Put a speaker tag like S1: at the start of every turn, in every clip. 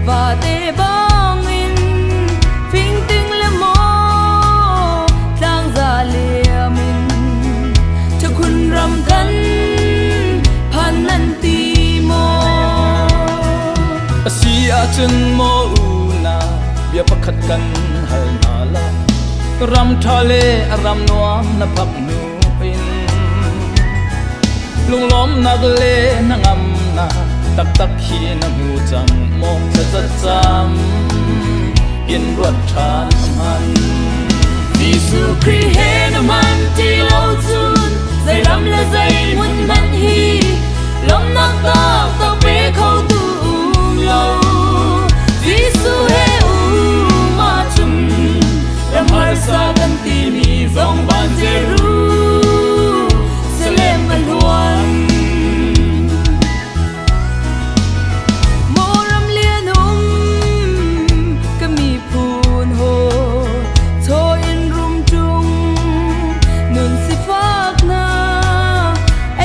S1: Vate bangin fingting le maw tlangza liam in Ṭhakhun ram kan phan nan ti maw?
S2: A si ahcun maw una bia pakhat kan hal hna la. Ram ṭha le ram nuam na phak hnu in lunglawmnak le hnangamnak taktak hi na hmu cang maw? Thlacam in ruat ṭhan hman.
S1: Jesuh Khrih he na hman ti lo cun zei ram le zei hmun hmanh hi lawmhnak taktak pe kho tu um lo. Jesuh he um ahcun ram harsa kan timi zong van Jerusalem a hluan. Maw ram lian um ka miphun hawi chaw in rum ṭung nun sifak hna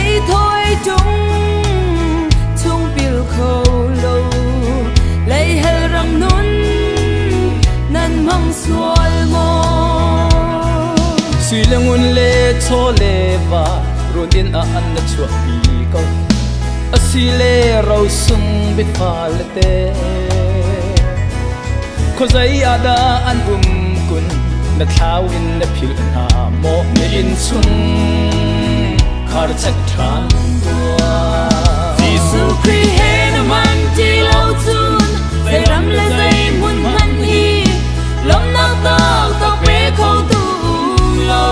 S1: ei thawi ṭung chung pil kho lo lei hel ram nun nan hmang sual maw?
S2: Sui le ngun le chaw le va run inn ah an na chuahpi ko. Asile rosung bifa le te. Khuazei ah dah an um kun na thlau in na philh hna maw na inn chung khar chek ṭhan tuah.
S1: Jesuh Khrih he na man ti lo cun zei ram le zei hmun hmanh hi lawmhnak taktak pe kho tu um lo.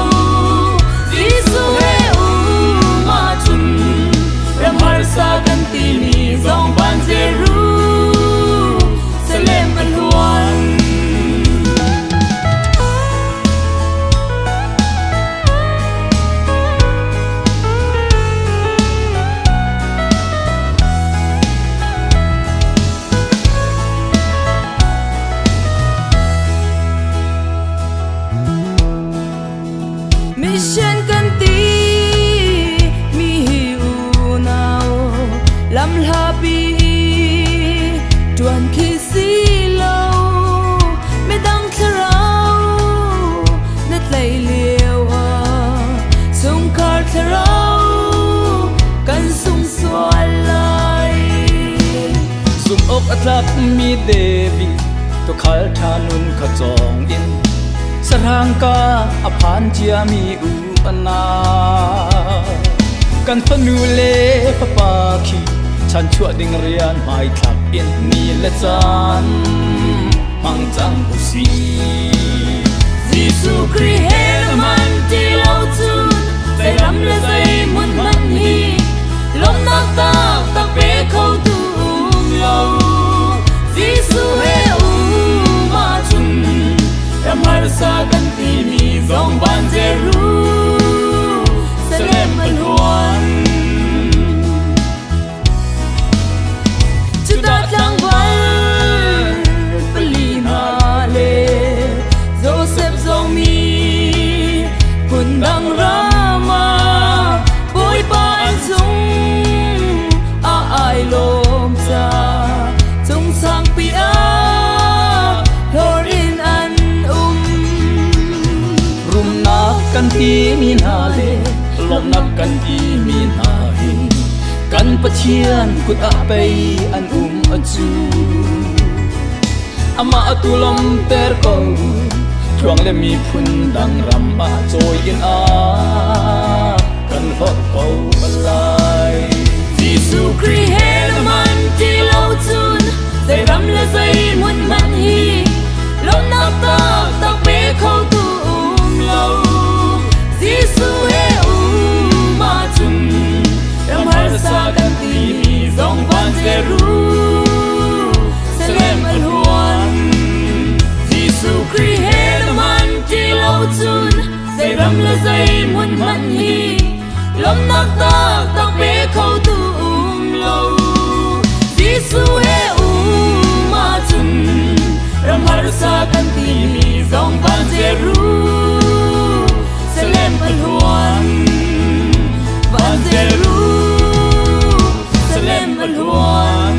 S1: Jesuh he um ahcun ram harsa kan timi zong van Jerusalem a hluan. Mission kan ti mi hi unau lam hlapi ṭuan khi si lo midang thlarau na tlaih lio ah chungkhar thlarau kan sung sual lai.
S2: Zumh awk a tlakmi David tuukhal ṭha nun kha cawng in sahrang ka a phan ciami u a Kan fanu le fapa khi chanchuah ding rian hmaithlak in ni le caan hmang cang u sih.
S1: Jesuh Khrih he na man ti lo cun zei ram le zei hmun hmanh hi lawmhnak taktak pe kho tu um lo. Jesuh he um ahcun ram harsa kan timi zong van Jerusalem a hluan. Judah tlangval pali hna le Josef zong mi phundang ram ah Bawipa an cung a ai lawm ca cung sangpi ah hlawr in an um.
S2: Rumnak kan timi hna le lawmhnak kan timi hna hi kan Pathian kut ah pei an um a cu. Amah atu lawmter ko thluang le miphun dang ram ah cawi in a kan hlawt ko lai.
S1: Jesuh Khrih he na man ti lo cun zei ram le zei hmun hmanh hi lawmhnak taktak pe kho tu um lo. Jesuh he um ahcun ram harsa kan timi zong van Jerusalem a hluan. Jesuh Khrih he na man ti lo cun zei ram le zei hmun hmanh hi lawmhnak taktak pe kho tu um lo. Jesuh he um ahcun ram harsa kan timi zong van Jerusalem a hluan. Van Jerusalem a hluan.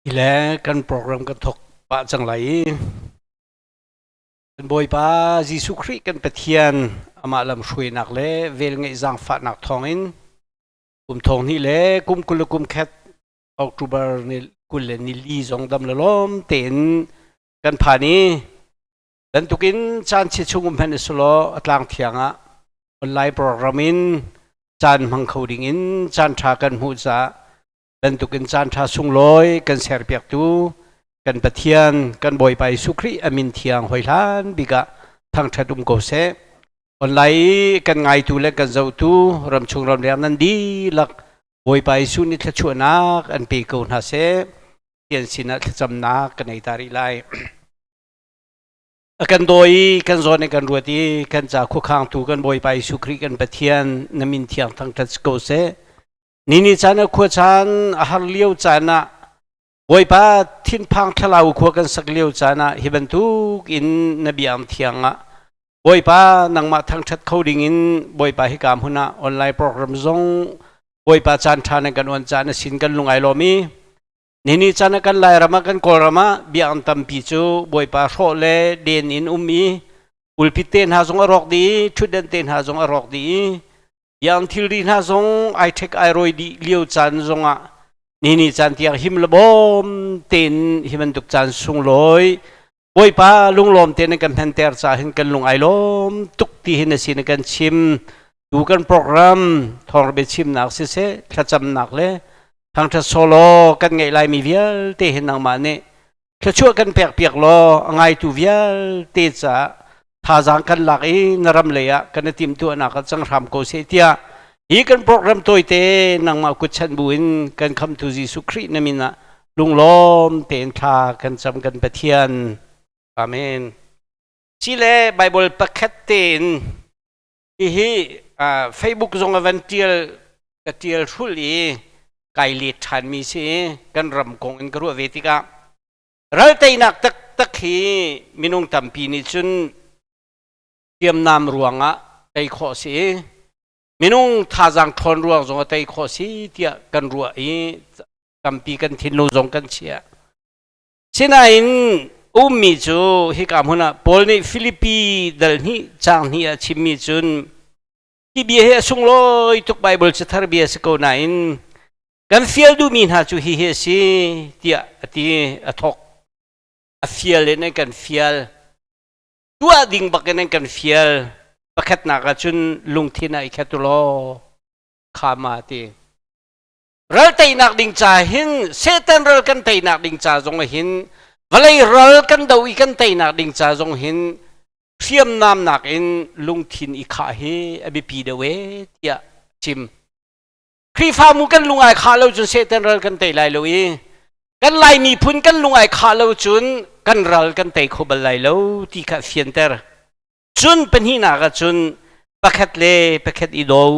S3: Hi le kan program kan thok pah cang lai i kan Bawipa Jesuh Khrih kan Pathian amah lam hruainak le velngeih zaangfahnak thawngin kum thong hnih le kum 20 le kum khat October ni 20 le ni li zong dam le lawm tein kan phan i bantukin caan chi chung um hmanh selaw a tlang thiang ah online program in caan hmang kho ding in caan ṭha kan hmuh caah bantukin caan ṭha sunglawi kan serpiaktu kan Pathian kan Bawipa Jesuh Khrih a min thiang hoi hlan bik ah thangṭhat um ko seh. Online kan ngaitu le kan zohtu ramchung ramleng nan dihlak Bawipa Jesuh nih thluachuahnak an pe ko hna seh. Pathian sinah thlacamnak kan ei ta rih lai. A kan dawi i kan zawn i kan ruat i kan ca khuakhangtu kan Bawipa Jesuh Khrih kan Pathian na min thiang thangṭhat si ko seh. Ni ni caan ah khua caan a har lio caan ah Bawipa thinphang thlalau khua kan sak lio caan ah hi bantuk in na biang thiang ah Bawipa nangmah thangṭhat kho ding in Bawipa hika hmun ah online program zong Bawipa caan ṭha na kan uan caan a sin kan lung ai lawm i Nini caan ah kan Lairam ah kan Kawlram ah biakinn tampi cu Bawipa hrawh le den in um i pulpit te hna zong a rawk dih i ṭhutden te hna zong a rawk dih i biakinn thilri hna zong ai ṭhek ai rawi dih lio caan zongah nini caan tiang him le bawm tein hi bantuk caan sunglawi Bawipa lunglawm tein kan hmenter ca hin kan lung ai lawm tuk ti hin a si na kan chim tu kan program thawng biachimnak siseh thlacamnak le thangṭhat solo kan ngeih laimi vialte hin nangmah nih thluachuah kan pek piak law a ngaitu vialte caah thazaang kan lak i na ram lei ah kan i timhtuahnak ah cang hram ko seh tiah hi kan program tawite nangmah kutchanh bu in kan khamtu Jesuh Khrih na min ah lunglawm tein thla kan cam kan Pathian. Amen. Sile Bible pakhat tein hihi Facebook zong a van tial ka tial hrul i kai let ṭhan mi si kan ram kong in ka ruah ve tikah ral teinak taktak hi minung tampi nih cun hriamnam ruangah tei khawh si i minung thazaang ṭhawn ruang zong a tei khawh si tiah kan ruah i tampi kan thinlung zong kan chiah. Sinain ummi cu hika hmun ah Paul nih Filipi dal hnih caang hnih ah chimmi cun hi bia hi a sunglawi tuk Bible cathar bia si ko nain kan fial duhmi hna cu hihi a si tiah a ti a thawk. A fial in an kan fial. Tuah ding bak in an kan fial. Pakhatnak ah cun lungthin ah i khat u law khama ti. Ral teinak ding ca hin Satan ral kan teinak ding ca zong hin vawlei ral kan do i kan teinak ding ca zong hin hriamnam nakin lungthin i khah hi a biapi deuh e tiah chim. Khrihfamu kan lung ai khah lo cun Satan ral kan tei lai lo i kan Lai miphun kan lung ai khah lo cun kan ral kan tei kho bal lai lo ti kha fianter. Cun pahnihnak ah cun pakhat le pakhat i daw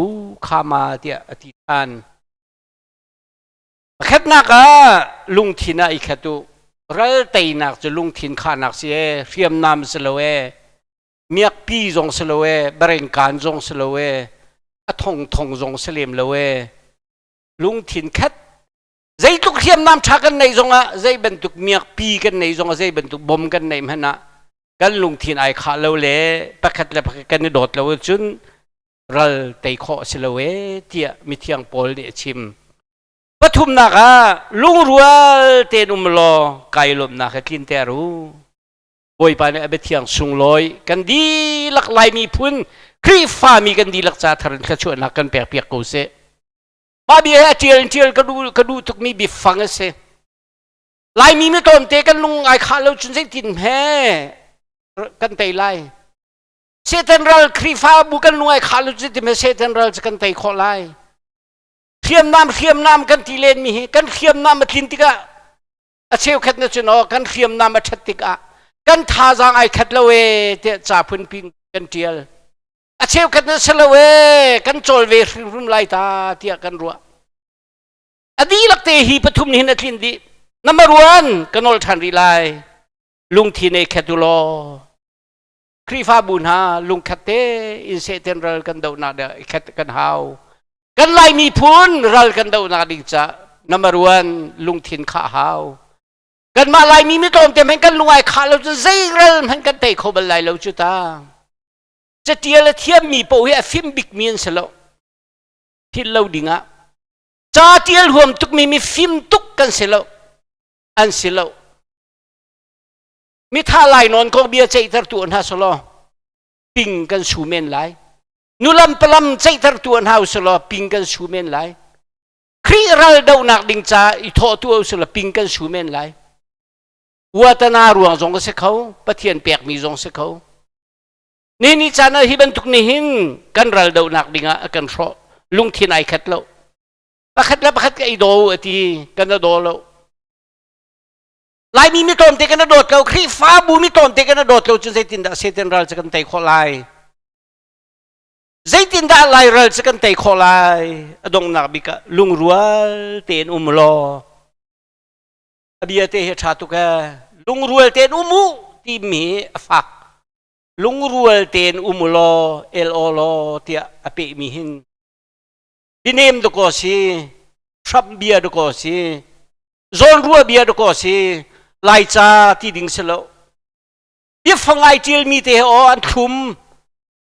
S3: khama tiah a ti ṭhan. Pakhatnak ah lungthin ah i khat u. Ral teinak cu lungthin khahnak si e, hriamnam si lo e, miakpi zong si lo e, barengkaan zong si lo e, a thongthong zong si lem lo e. Lungthin khat zeitluk hriamnam ṭha kan neih zongah zei bantuk miakpi kan neih zongah zei bantuk bom kan neih hmanh ah kan lungthin ai khah lo le pakhat le pakhat kan i dawt lo ahcun ral tei khawh a si lo ee tiah mithiang Paul nih a chim. Pathumnak ah lungrual tein um law kai lawmhnak he tlinter u. Bawipa nih a biathiang sunglawi kan dihlak Lai miphun Khrihfami kan dihlak ca thar in thluachuahnak kan pekpiak ko seh. Mah bia hi a ṭial in ṭial ka duh tukmi biafang a si. Laimi mi tlawmte kan lung ai khah lo cun zeitin hme kan tei lai. Satan ral Khrihfabu kan lung ai khah lo cun zeitin hme Satan ral cu kan tei khawh lai. Hriamnam hriamnam kan ti len mi hi kan hriamnam a tlin tikah a cheukhat na cun aw kan hriamnam a ṭhat tikah kan thazaang ai khat lo ee tiah ca phunpi kan ṭial. A cheukhat na si lo ee kan cawl ve hrimhrim lai ta tiah kan ruah. A dihlak te hi pathum nih hin a tlin dih. Number one ka nawl ṭhan rih lai. Lungthin ei khat u law. Khrihfabu hna lungkhat te in Satan ral kan dohnak ding khat kan hau. Kan Lai miphun ral kan dohnak ding ca number one lungthin khah hau. Kanmah Laimi mi tlawmte hmanh kan lung ai khah lo cun zeiral hmanh kan tei kho bal lai lo cu ta. Catial a thiammi paoh hi a fim bikmi an si lo. Philh lo dingah. Ca tial huam tukmi mi fim tuk kan si lo. An si lo. Mitha lai nawn kong bia ceihter tu hna selaw ping kan su men lai. Nulam palam ceihter tu hna usulaw ping kan su men lai. Khrih ral dohnak ding ca i thawh tu usulaw ping kan su men lai. Uatana ruang zong a si kho, Pathian pekmi zong si kho. Ni ni caan ah hi bantuk nih hin kan ral dohnak ding ah a kan hrawh. Lungthin ai khat lo. Pakhat le pakhat ka i daw a ti, kan a daw lo. Laimi mi tlawmte kan a dawt lo, Khrihfabu mi tlawmte kan a dawt lo cu zeitindah Satan ral cu kan tei khawh lai? Zeitindah Lairal cu kan tei khawh lai? A donghnak bik ah lungrual tein um law a bia te hi ṭha tuk ee. Lungrual tein um u timi a fak. Lungrual tein um u law el aw law tiah a pehmi hin bianem dakaw si, hramh bia dakaw si, zawnruah bia dakaw si, Laica ti ding si lo. Biafang ai ṭialmi te he aw an thlum.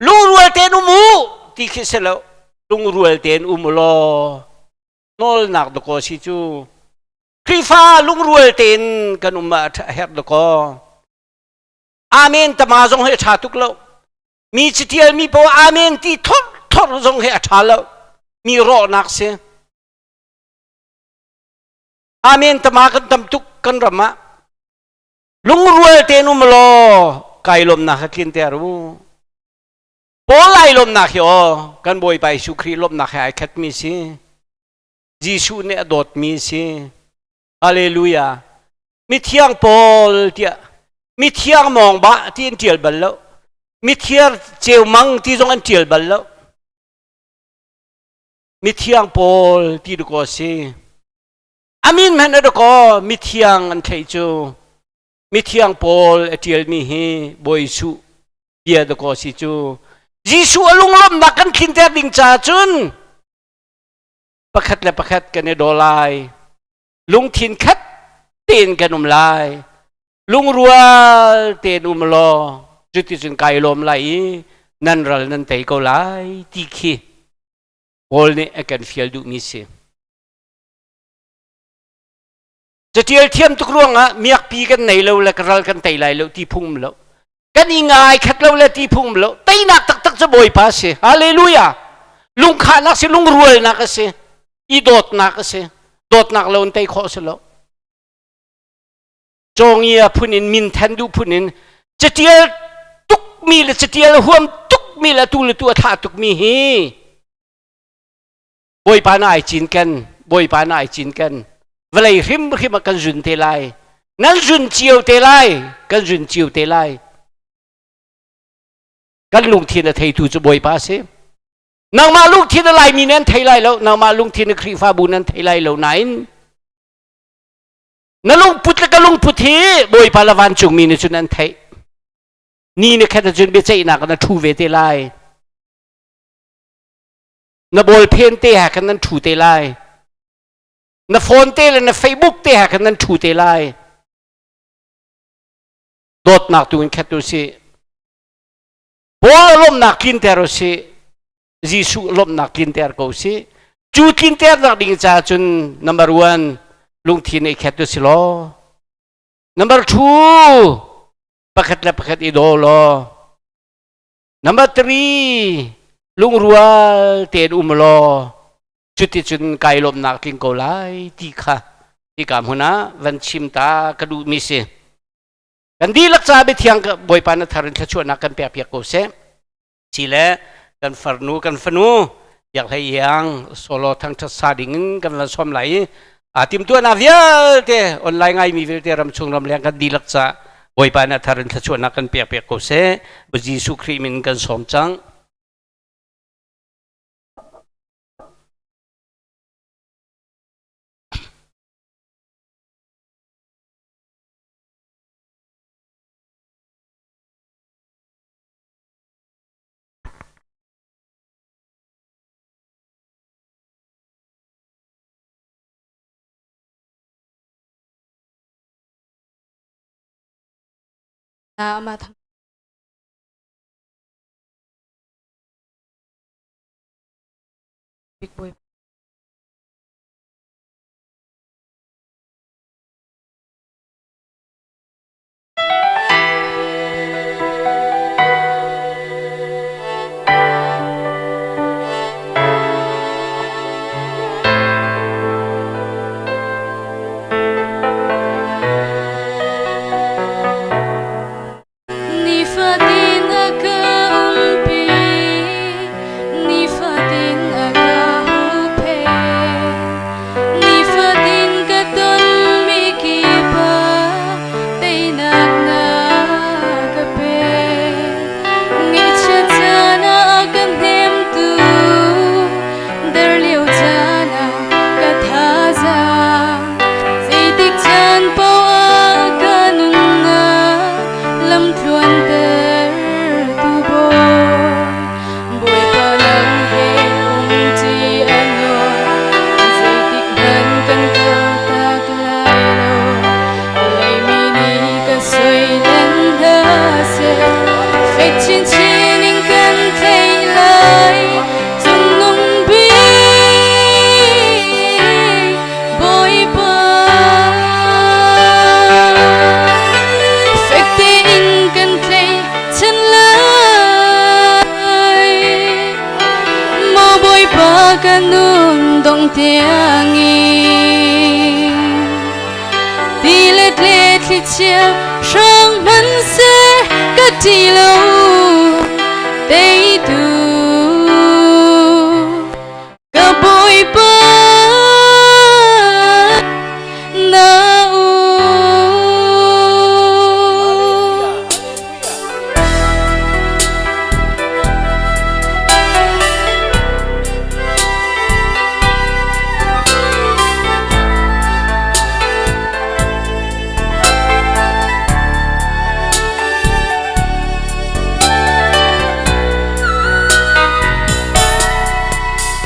S3: Lungrual tein um u ti khi si lo. Lungrual tein um u law nawlnak dakaw si cu. Khrihfa lungrual tein kan um ah a herh dakaw. Amen tama zong hi a ṭha tuk lo. Mi citialmi paoh amen ti thor thor zong hi a ṭha lo. Mi rawhnak si. Amen tama kan tam tuk kan ram ah. Lungrual tein um law kai lawmnak kha tlinter u. Paul ai lawmnak hi aw kan Bawipa Jesuh Khrih lawmnak he ai khatmi si. Jesuh nih a dawtmi si. Hallelujah. Mithiang Paul tiah mithiang mawng ba ti an ṭial bal lo. Mithiar ceumang ti zong an ṭial bal lo. Mithiang Paul ti dakaw si. Amin hmanh a dakaw mithiang an theih cu mithiang Paul a ṭialmi hi Bawi Jesuh bia dakaw si cu Jesuh a lunglawmhnak kan tlinter ding caah cun pakhat le pakhat kan i daw lai lungthin khat tein kan um lai lungrual tein um law cuticun kai lawm lai i nan ral nan tei ko lai ti khi Paul nih a kan fial duhmi si. Catial thiam tuk ruangah miakpi kan nei lo le ka ral kan tei lai lo ti phung lo. Kan i ngai khat lo le ti phung lo. Teinak taktak cu Bawipa si. Hallelujah. Lungkhahnak si, lungrualnak a si. I dawtnak a si. Dawtnak lo in tei khawh si lo. Cawngia phun in min then duh phun in catial tukmi le catial huam tukmi le tu le tu a thlah tukmi hi Bawipa na ai cinken, Bawipa na ai cinken. Vawlei hrimhrim ah kan zun te lai. Nan zun cio te lai, kan zun cio te lai. Kan lungthin a theitu cu Bawipa a si. Nangmah lungthin a Laimi nan thei lai lo, nangmah lungthin a Khrihfabu nan thei lai lo nain na lungput le ka lungput hi Bawipa le vancungmi nih cun an theih. Ni ni khat ahcun biaceihnak na ṭhu ve te lai. Na bawlphen te ha khan nan ṭhu te lai. Na phone te le na Facebook te ha khan nan ṭhu te lai. Dawtnak tu in khat u sih. Paul a lawmhnak tlinter u sih. Jesuh lawmhnak tlinter ko sih. Cu tlinternak ding caah cun number one lungthin i khat u si law. Number two pakhat le pakhat i daw law. Number three, lungrual tein um law cuticun kai lawmhnak tling ko lai ti kha hika hmun ah van chim ta ka duhmi si. Kan dihlak ca biathiang Bawipa na thar in thluachuahnak kan pek piak ko seh. Si le kan farnu kan fanu biak hlei iang solo thangthat sa ding in kan van sawm lai i aa timtuahnak vialte online ngaimi vialte ramchung ramleng kan dihlak ca Bawipa nih a thar in thluachuahnak kan pek piak ko seh. Jesuh Khrih min kan sawm cang.
S1: Amah thang bik Bawipa. Nifatin a ka umpi, nifatin a ka huhphenh. Nifatin ka tonmi kip ah teinak na ka pek. Ngaihchiat caan ah a ka hnemtu, der lio caan ah ka thazaang. Zeitik caan paoh ah ka nunnak lamtluan tertu Bawi. Bawipa nang he umṭi a nuam, zeitik hmanh kan kaltak lai lo. Leimi nih ka soi len hna seh, fek chinchin in kan theih lai. Cungnung bik Bawipa. Fek tein kan tlaihchan lai. Maw Bawipa ka nun dong tiangin. Ti le tle thlichia hrang hmanhseh ka ṭih lo teitu ka Bawipa na um.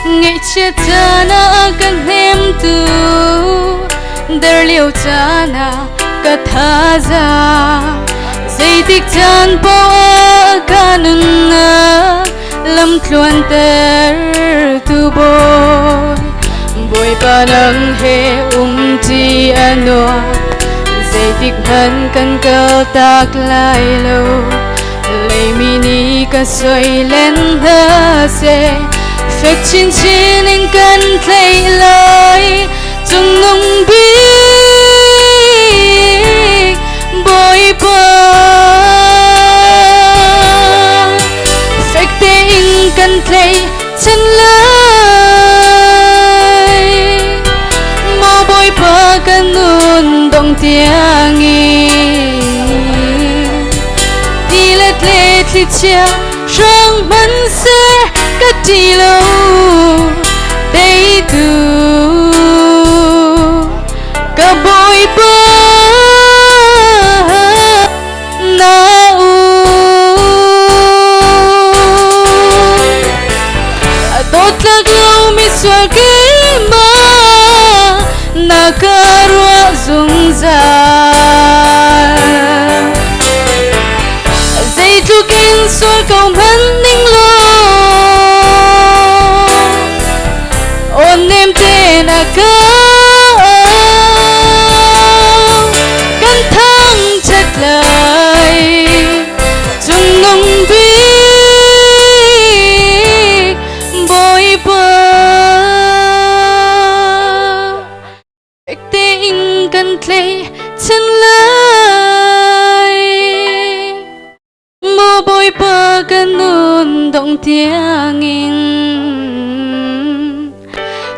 S1: Ngaihchiat caan ah ka hnemtu der lio caan ah ka thazaang zeitik caan paoh ah ka nunnak lamtluan tertu Bawi. Bawipa nang he umṭi a nuam, zeitik hmanh kan kaltak lai lo. Leimi nih ka soi len hna seh, fek chinchin in kan tlaih lai. Cungnung bik Bawipa. Fek tein kan tlaihchan lai. Maw Bawipa kan nun dong tiangin. Ti le tle thlichia hrang hmanhseh ka ṭih lo teitu ka Bawipa na um. A dawtlak lomi sual keimah na ka ruah zungzal. Zeitluk in sual ko hmanh ning law aw nem te na ka kan thangṭhat lai cungnung bik Bawipa. Fek tein kan tlaihchan lai. Maw Bawipa ka nun dong tiangin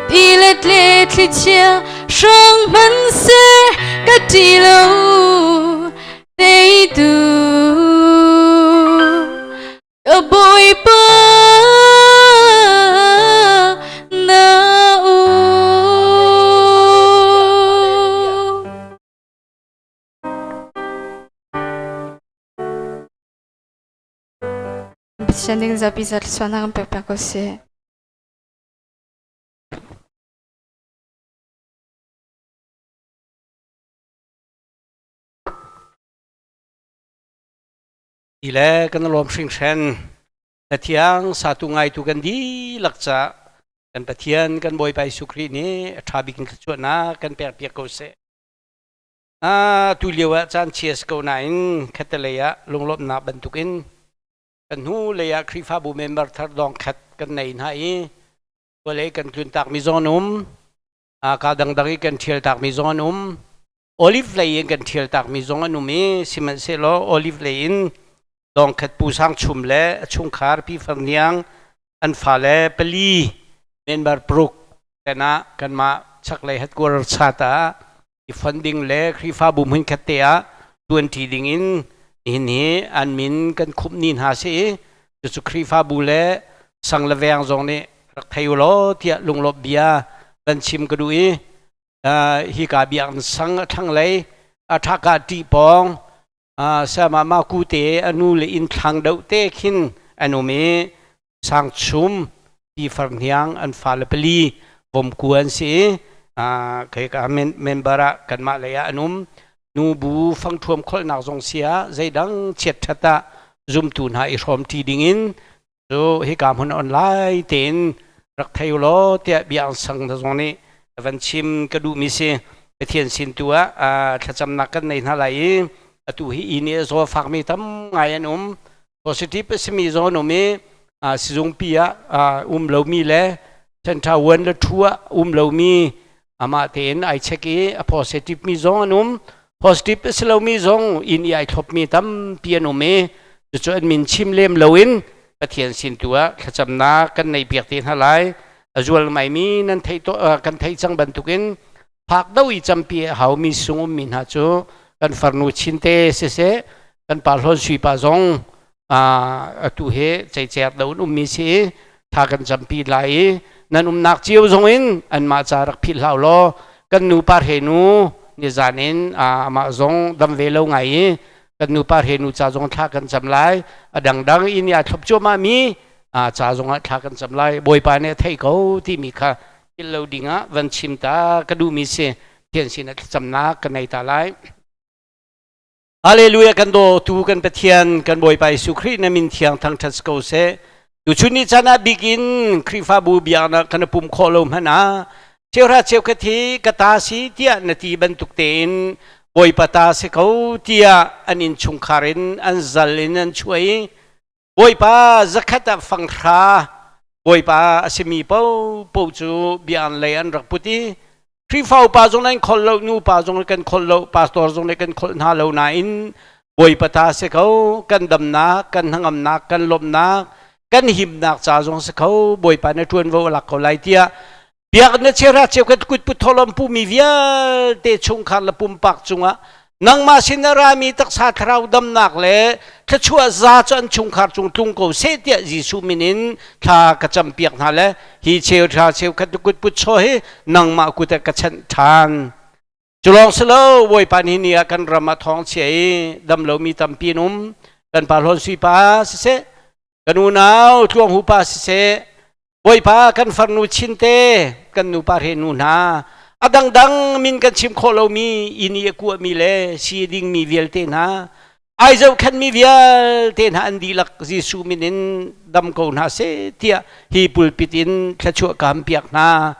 S1: ti le tle thlichia hrang hmanhseh ka ṭih lo teitu ka Bawipa na um. Pathian ning zapi za thluachuahnak kan pek piak ko seh.
S3: Ti le kan lawm hringhran. Pathiang satu ngaitu kan dihlak ca kan Pathian kan Bawipa Jesuh Khrih nih a ṭha bik in thluachuahnak kan pek piak ko seh. Tu lio ah caan chia si ko nain khattelei ah lunglawmhnak bantukin kan hnu lei ah Khrihfabu member thar dawng khat kan nei hna i vawlei kan tluntakmi zong an um, ka dangdang i kan ṭhialtakmi zong an um, olive lei in kan ṭhialtakmi zong an um i sihmanhsehlaw olive lei in dawng khat Pu Sang Chum le a chungkhar Pi Far Niang an fale pali member paruk kana kanmah chaklei headquarter chat ah i funding le Khrihfabu hmun khat te ah tuanṭi ding in nihin hi an min kan khumh ni hna si i cucu Khrihfabu le sang le veng zong nih rak thei u law tiah lunglawmh bia van chim ka duh i hi ka biakinn sang a thlanglei a ṭhaka ṭih pawng sama ma ku te a nu le inn thlang deuh te khin an um i Sangchum Pi Far Hniang an fale pali Vomku an si i khei ka member ah kanmah lei ah an um. Nu bu fangthuam kholhnak zong si ah zeidang chiat ṭhat ah zumtu hna i hrawm ṭi ding in cu hika hmun online tein rak thei u law tiah bia an sang na zong nih van chim ka duhmi si. Pathian sin tu ah thlacamnak kan nei hna lai i atu hi inn i a zaw fakmi tam ngai an um. Positive a simi zong an um i sizungpi ah um lomi le center 1 le 2 ah um lomi amah tein ai check i a positive mi zong an um. Positive a si lomi zong inn i ai thlopmi tampi an um i cucu an min chim lem loin Pathian sin tu ah thlacamnak kan nei piak te hna lai. A zual ngaimi nan theih to kan theih cang bantukin phak do i campi a haumi sung ummi hna cu kan farnu chinte siseh, kan pa Hlawn Sui pa zong atu he ceicer lo in ummi si i tha kan campi lai i nan umnak cio zong in anmah ca rak philh hlah law kan nu par he nu nizan in amah zong dam ve lo ngai i kan nu par he nu ca zong thla kan cam lai. A dangdang inn i aa thlop cuahmah mi ca zong ah thla kan cam lai. Bawipa nih a theih ko timi kha philh lo ding ah van chim ta ka duhmi si. Pathian sin ah thlacamnak ka nei ta lai. Hallelujah. Kan dawtu kan Pathian, kan Bawipa Jesuh Khrih, na min thiang thangṭhat si ko seh. Tuchun ni caan ah bikin Khrihfabu biaknak kan pum khawh lo hmanh ah cheuhra cheukhat hi ka ta si tiah na ti bantuk tein Bawipa ta si ko tiah an innchungkhar in an zal in an chuah i Bawipa zakhat ah fanghra Bawipa a simi paohpaoh cu biakinn lei an rak put i Khrihfa upa zong nan kholh lo, nu pa zong kan kholh lo, pastor zong nih kan kholh hna lo nain Bawipa ta si ko, kan damnak, kan hnangamnak, kan lawmhnak, kan himnak ca zong si ko, Bawipa na ṭuanvo a lak ko lai tiah biakinn na chiahra cheukhat kutput tholom pumi vialte chungkhar le pumpak cungah nangmah sin a rami taksa thlarau damnak le thluachuah za cu an chungkhar cung tlung ko seh tiah Jesuh min in thla ka campiak hna le hi cheuhra cheukhat kutput chaw hi nangmah kut ah ka chanh ṭhan. Cu lawng si lo, Bawipa ni ni ah kan ram ah thawng chia i dam lomi tampi an um. Kan pa Hlawn Sui pa siseh, kan unau Tluang Hu pa siseh, Bawipa kan farnu chinte, kan nupa hrenu hna, a dangdang min kan chim khawh lomi inn i a kuahmi le si dingmi vialte hna, ai zohkhenhmi vialte hna an dihlak Jesuh min in dam ko hna seh tiah hi pulpit in thluachuah ka piak hna.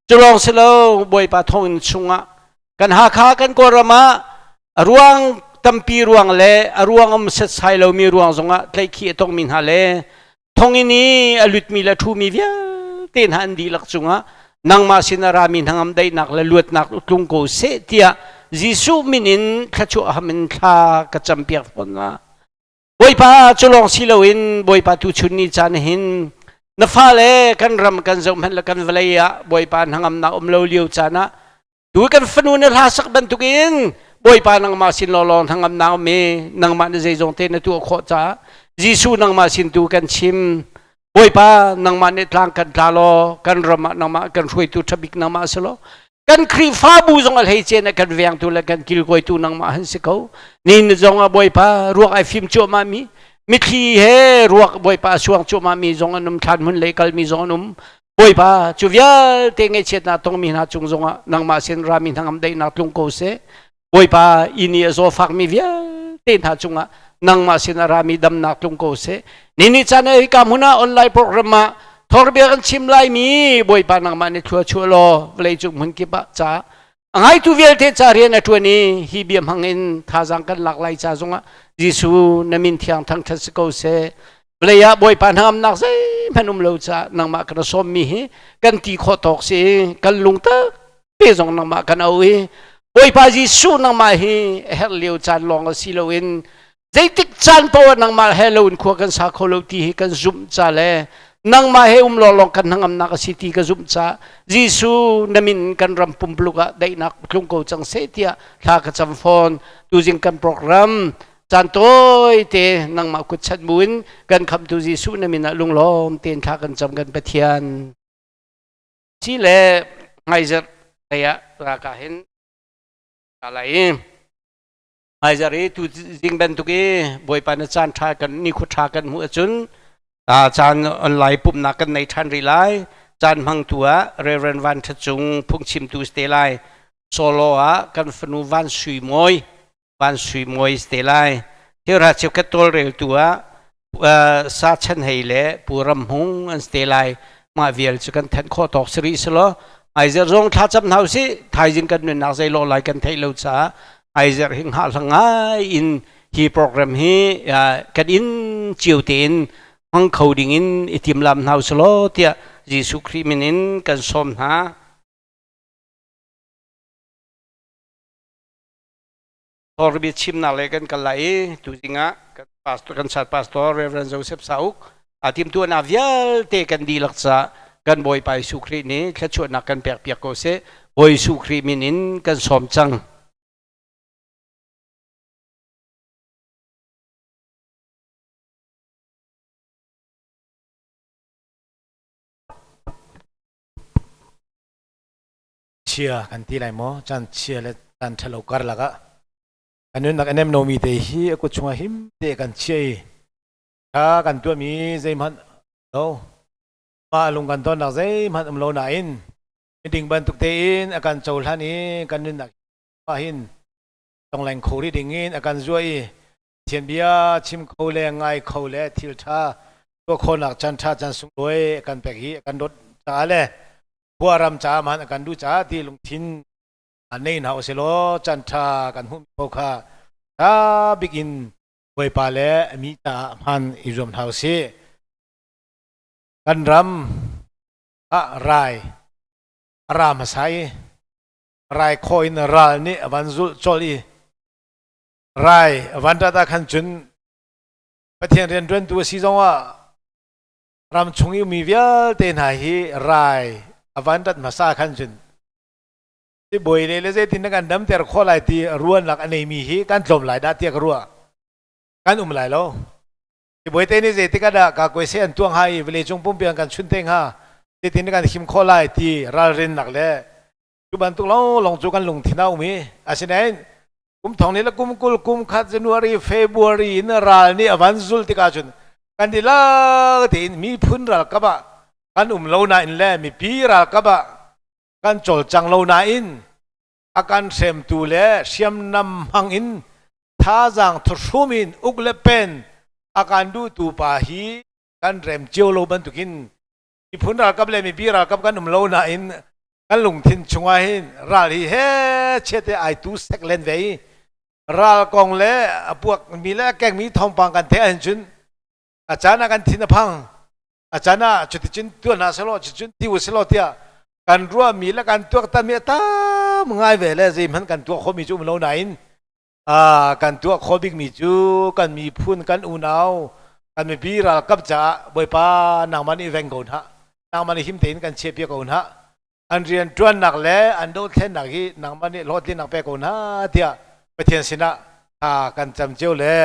S3: Cu lawng si lo, Bawipa thawnginn chungah kan Hakha kan Kawlram ah a ruang tampi ruang le a ruang um setsai lomi ruang zongah tlaihkhih a tongmi hna le thonginn i a lutmi le ṭhumi vialte hna an dihlak cungah nangmah sin a rami hnangam daihnak le luatnak tlung ko seh tiah Jesuh min in thluachuah ham in thla ka campiak fawn hna. Bawipa, cu lawng si loin Bawipa tuchun ni caan hin na fale kan ram kan zohhmanh le kan vawlei ah Bawipa hnangamnak um lo lio caan ah tu kan fanu na hla sak bantukin Bawipa nangmah sin lawlaw hnangamnak um i nangmah na zeizong te na tuah khawh caah Jesuh nangmah sin tu kan chim. Bawipa, nangmah nih tlang kan tla law kan ram ah nangmah kan hruaitu ṭhabik nangmah si law kan Khrihfabu zong a hleice na kan vengtu le kan kilkawitu nangmah han si ko. Ni zong ah Bawipa, ruak ai fim cuahmah mi mithli he ruak Bawipa a suang cuahmah mi zong an um, thlan hmun lei kalmi zong an um. Bawipa, cu vialte ngaihchiatnak tongmi hna cung zongah nangmah sin rami hnangam daihnak tlung ko seh. Bawipa, inn i a zawfakmi vialte hna cungah Nangmah sin a rami damnak tlung ko seh. Nini caan ah hika hmun ah online program ah thawrbia kan chim laimi Bawipa nangmah nih thlua chuah law vawlei cung hmun kip ah ca a ngaitu vialte ca rian a ṭuan i hi bia hmang in thazaang kan lak lai ca zongah Jesuh na min thiang thangṭhat si ko seh. Vawlei ah Bawipa hnangamnak zeihmanh um lo caah nangmah kan sawmmi hi kan ti khawh tawk si kan lung tak te zong nangmah kan au i Bawipa Jesuh nangmah hi a herh lio caan lawng a si loin zeitik caan paoh ah nangmah he lo in khua kan sa kho lo ti hi kan zumh ca le nangmah he um lawnglawng kan hnangamnak a si ti ka zumh ca Jesuh na min kan ram pumpuluk ah daihnak tlung ko cang seh tiah thla ka cam fawn. Tuzing kan program caan tawi te nangmah kut chat buin kan khamtu Jesuh na min ah lunglawm tein thla kan cam, kan Pathian. Si le hmaizarh lei ah raka hin lai. Hmaizarh i tu zing bantuk i Bawipa na caan ṭha kan nikhua ṭha kan hmuh ahcun caan online pumhnak kan nei ṭhan rih lai. Caan hmangtu ah Reverend Van Ṭha Cung phungchimtu si te lai. Solo ah kan fanu Van Sui Mawi Van Sui Mawi si te lai. Thilra cheukhat tawlreltu ah Sa Chan Hei le Pu Ram Hmung an si te lai. Mah vial cu kan thanh khawh tawk si rih selaw Aizer zong thlacam hna usih. Thaizing kan nunnak zei lawh lai kan theih lo caah Aizer hi hngahhlang ngai in hi program hi kan inn cio tein hmang kho ding in i timlam hna usih tiah Jesuh Khrih min in kan sawm hna. Thawngbi chimnak le kan kal lai i tuzing ah kan pastor kan chat pastor Reverend Joseph Sauk a timtuahnak vialte kan dihlak caah kan Bawipa Jesuh Khrih nih thluachuahnak kan pek piak ko seh. Bawi Jesuh Khrih min in kan sawm cang.
S4: Chia kan ti lai maw? Caan chia le caan ṭhalo karlak ah kan nunnak a nem lomi te hi a kut chungah him te kan chia i kha kan tuahmi zeihmanh lo mah lung kan tonnak zeihmanh um lo nain miding bantuk tein a kan cohlan i kan nunnak ah hin tongleng kho rih ding in a kan zuah i Pathian bia chim kho le ngai kho le thil ṭha tuah khawhnak caan ṭha caan sunglawi a kan pek hi a kan dawt caah le khuaram caah hmanh a kan duh caah ti lungthin nei hna usilaw caan ṭha kan hmuhmi paoh kha ṭha bik in Bawipa le a mi caah hman i zuam hna usih. Kan ram ah rai a ra hmasa i rai khawh in ral nih a van zulh colh i rai a van rat ah khan cun Pathian rianṭuantu a si zongah ram chung i mi vialte hna hi rai a van rat hmasa khan cun sibawi le le zeitin na kan damter khawh lai ti ruahnak a neimi hi kan tlawm lai dah tiah ka ruah. Kan um lai lo. Sibawi te nih zeitik ah dah kakuaise an tuah hnga i vawleicung pumpi an kan chun te hnga, zeitin kan him khawh lai ti ralrinnak le cu bantuk lawnglawng cu kan lungthin a um i asinain kum thong ni le kum 20 kum khat January February in ral nih a van zul tikah cun kan dihlak tein miphun ralkap ah kan um lo nain le mipi ralkap ah kan cawlcang lo nain a kan hremtu le hriamnam hmang in thazaang thuhrum in uk le pen a kan duhtu pa hi kan rem cio lo bantukin miphun ralkap le mipi ralkap kan um lo nain kan lungthin chungah hin ral hi he chiate ai tu sek len ve i ral kong le a puak mi le a keng mi thawngpang kan theih ahhin cun a caan ah kan thin a phang, a caan ah cuticun tuah hna selaw, cuticun ti u selaw tiah kan ruahmi le kan tuaktanmi a tam ngai ve le zeihmanh kan tuah khawhmi cu um lo nain kan tuah khawh bikmi cu kan miphun kan unau kan mipi ralkap caah Bawipa nangmah nih veng ko hna, nangmah nih him tein kan chiahpiak ko hna, an rian ṭuannak le an dothlennak hi nangmah nih hlawhtlinnak pe ko hna tiah Pathian sinah kan cam cio le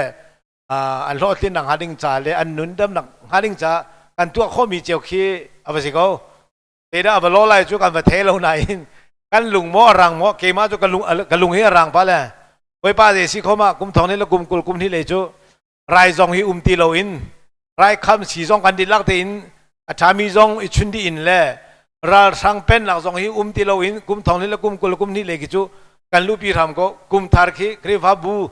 S4: an hlawhtlinnak hnga ding ca le an nun damnak hnga ding ca kan tuah khawhmi cio khi a va si ko. Zeidah a va law lai cu kan va thei lo nain kan lung maw a rang maw, keimah cu ka lung ka lung hi a rang pa le Bawipa zei si khom ah kum thong ni le kum 20 kum hnih lei cu rai zong hi um ti loin rai kham si zong kan dihlak tein a ṭhami zong i chun dih in le ralhrang pennak zong hi um ti loin kum thong ni le kum 20 kum hnih lei khi cu kan luhpi hram ko. Kum thar khi Khrihfabu.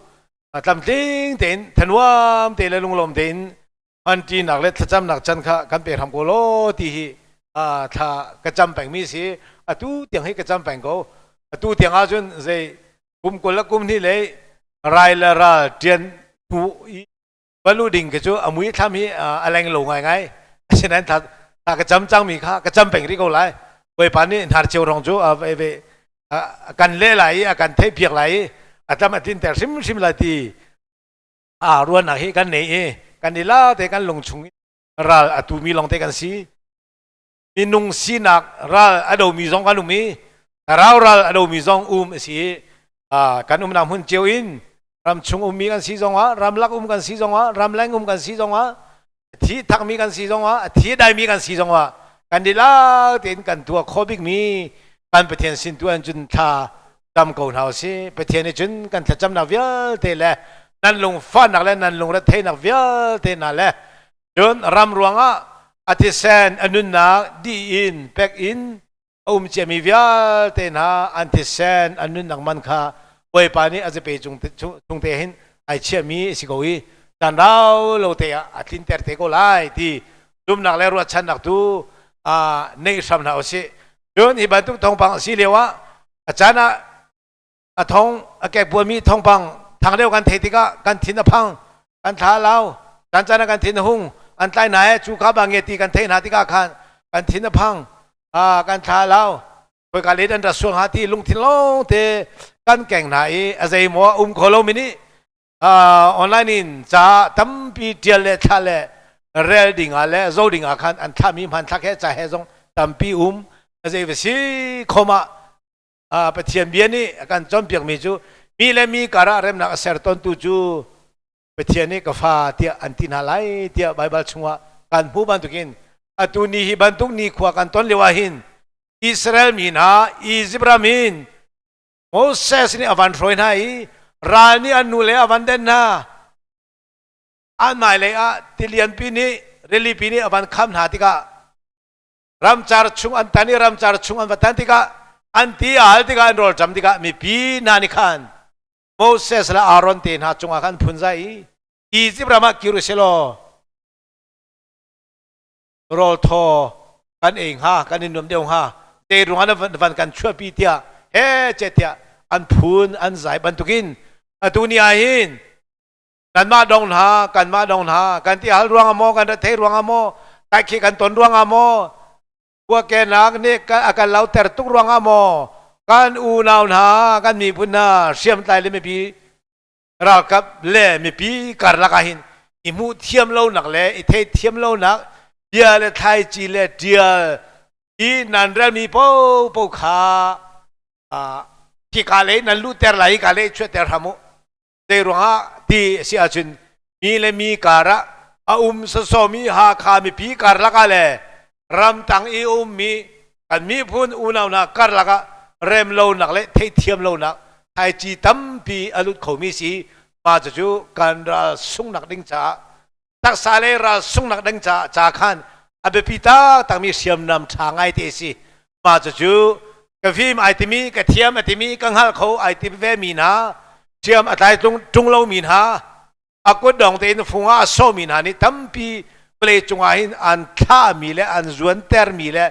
S4: Tlamtling tein thanuam te le lunglawm tein hmanṭinak le thlacamnak can kha kan pe hram ko law ti hi thla ka cam pengmi si. Atu tiang hi ka cam peng ko. Atu tiang ahcun zei kum 20 le kum hnih le rai le ral ṭian tu i balu ding khi cu a mui thlam hi a leng lo ngaingai. Asinain thla ka cam cangmi kha ka cam peng rih ko lai. Bawipa nih hnarcheu rong cu a kan leh lai i a kan theihpiak lai i a tlam a tlinter hrimhrim lai ti a ruahnak hi kan nei i kan i la te kan lung chung ral a tumi lawng te kan si. Minung sinak ral a domi zong kan um i thlarau ral a domi zong um a si i kan umnak hmun cio in ramchung ummi kan si zongah, ramlak um kan si zongah, ramleng um kan si zongah, a thi thakmi kan si zongah, a thi daimi kan si zongah kan dihlak tein kan tuah khawh bikmi kan Pathian sin tu an cun thla cam ko hna usih. Pathian nih cun kan thlacamnak vialte le nan lungfahnak le nan lungretheihnak vialte hna le cun ram ruangah a thisen a nunnak dih in pek in a um ciami vialte hna an thisen an nunnak man kha Bawipa nih a zape cung te hin ai chiahmi a si ko i caan rau lo te ah a tlinter te ko lai ti zumnak le ruahchannak tu neih hram hna usih. Cun hi bantuk thawngpang a si lio ah a caan ah a thong a kekbuami thawngpang thang deuh kan theih tikah kan thin a phang, kan thla a lau, caan caan ah kan thin a hung. An tlai hna he cu kha ba nge ti kan theih hna tikah khan kan thin a phang, kan thla a lau, khoika le an ra sual hnga ti lungthin lawng te kan keng hna i a zeimaw a um kho lo mi nih online in ca tampi tial le thla le rel ding ah le zo ding ah khan an thlahmi hmanthlak he ca he zong tampi um. A zei va si khom ah Pathian bia nih a kan cawnpiakmi cu mi le mi karah remnak a ser tawntu cu Pathian nih ka fa tiah an ti hna lai tiah Baibal chungah kan hmuh bantukin atu ni hi bantuk nikhua kan ton lio ah hin Israel mi hna Izipt ram in Moses nih a van hruai hna i ral nih an nu le a van den hna. An hmailei ah tilianpi nih rilipi nih a van kham hna tikah ramcar chung an tan i ramcar chung an va tan tikah an ti a hal tikah an rawl ṭam tikah mipi hna nih khan Moses le Aaron te hna cungah khan phunzai i Izipt ram ah kir u sih law rawl thaw kan ei hnga, kan i nuam deuh hnga, te ruangah na van kan chuahpi tiah he che tiah an phun an zai bantukin atu ni ah hin kanmah dong hna, kanmah dong hna kan ti hal ruangah maw, kan rethei ruangah maw, taikhi kan ton ruangah maw, puakenak nih a kan lauter tuk ruangah maw, kan unau hna, kan miphun hna hriamtlai le mipi ralkap le mipi karlak ah hin i hmuh thiam lonak le i thei thiam lonak bia le thlaici le tial i nan relmi popo kha hika lei nan luhter lai, hika lei chuahter hram u. Zei ruangah ti a si ahcun mi le mi karah a um sawsawmi Hakha mipi karlak ah le ramtang i ummi kan miphun unau hna karlak ah rem lonak le theihthiam lonak thlaici tampi a lut khomi si. Mah cucu kan ral sungnak ding caah, taksa le ral sungnak ding caah ca khan a biapi taktakmi hriamnam ṭha ngai te a si. Mah cucu ka fim ai timi, ka thiam a timi, ka hngal kho ai ti ve mi hna, hriam a tlai ṭung lomi hna, a kut dong tein fung ah a sawhmi hna nih tampi vawlei cungah hin an thlahmi le an zuantermi le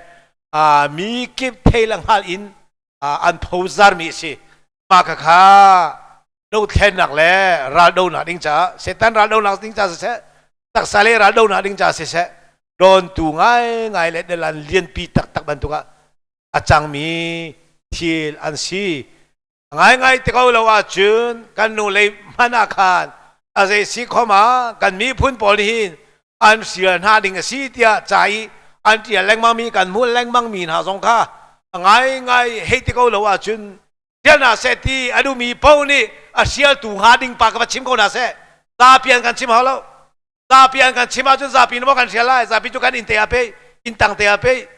S4: mi kip thei le hngal in an phozarmi a si. Mah khakha dothlennak le raldonak ding caah, Satan raldonak ding caah siseh, taksa le raldonak ding caah siseh, dawntu ngaingai le dalan lianpi taktak bantuk ah a cangmi thil an si. Ngaingai te ko lo ahcun kan nu lei hmanh ah khan a zei si khom ah kan miphun pawl nih hin an hrial hna ding a si tiah ca i an ṭial lengmangmi kan hmuh lengmangmi hna zong kha ngaingai hei ti ko lo ahcun hrial hna seh ti a duhmi paoh nih a hrialtu hnga ding pa ka va chim ko hna seh. Zapi an kan chim hau lo. Zapi an kan chim ahcun zapi nih maw kan hrial lai? Zapi cu kan inn te ah pei, inn tang te ah pei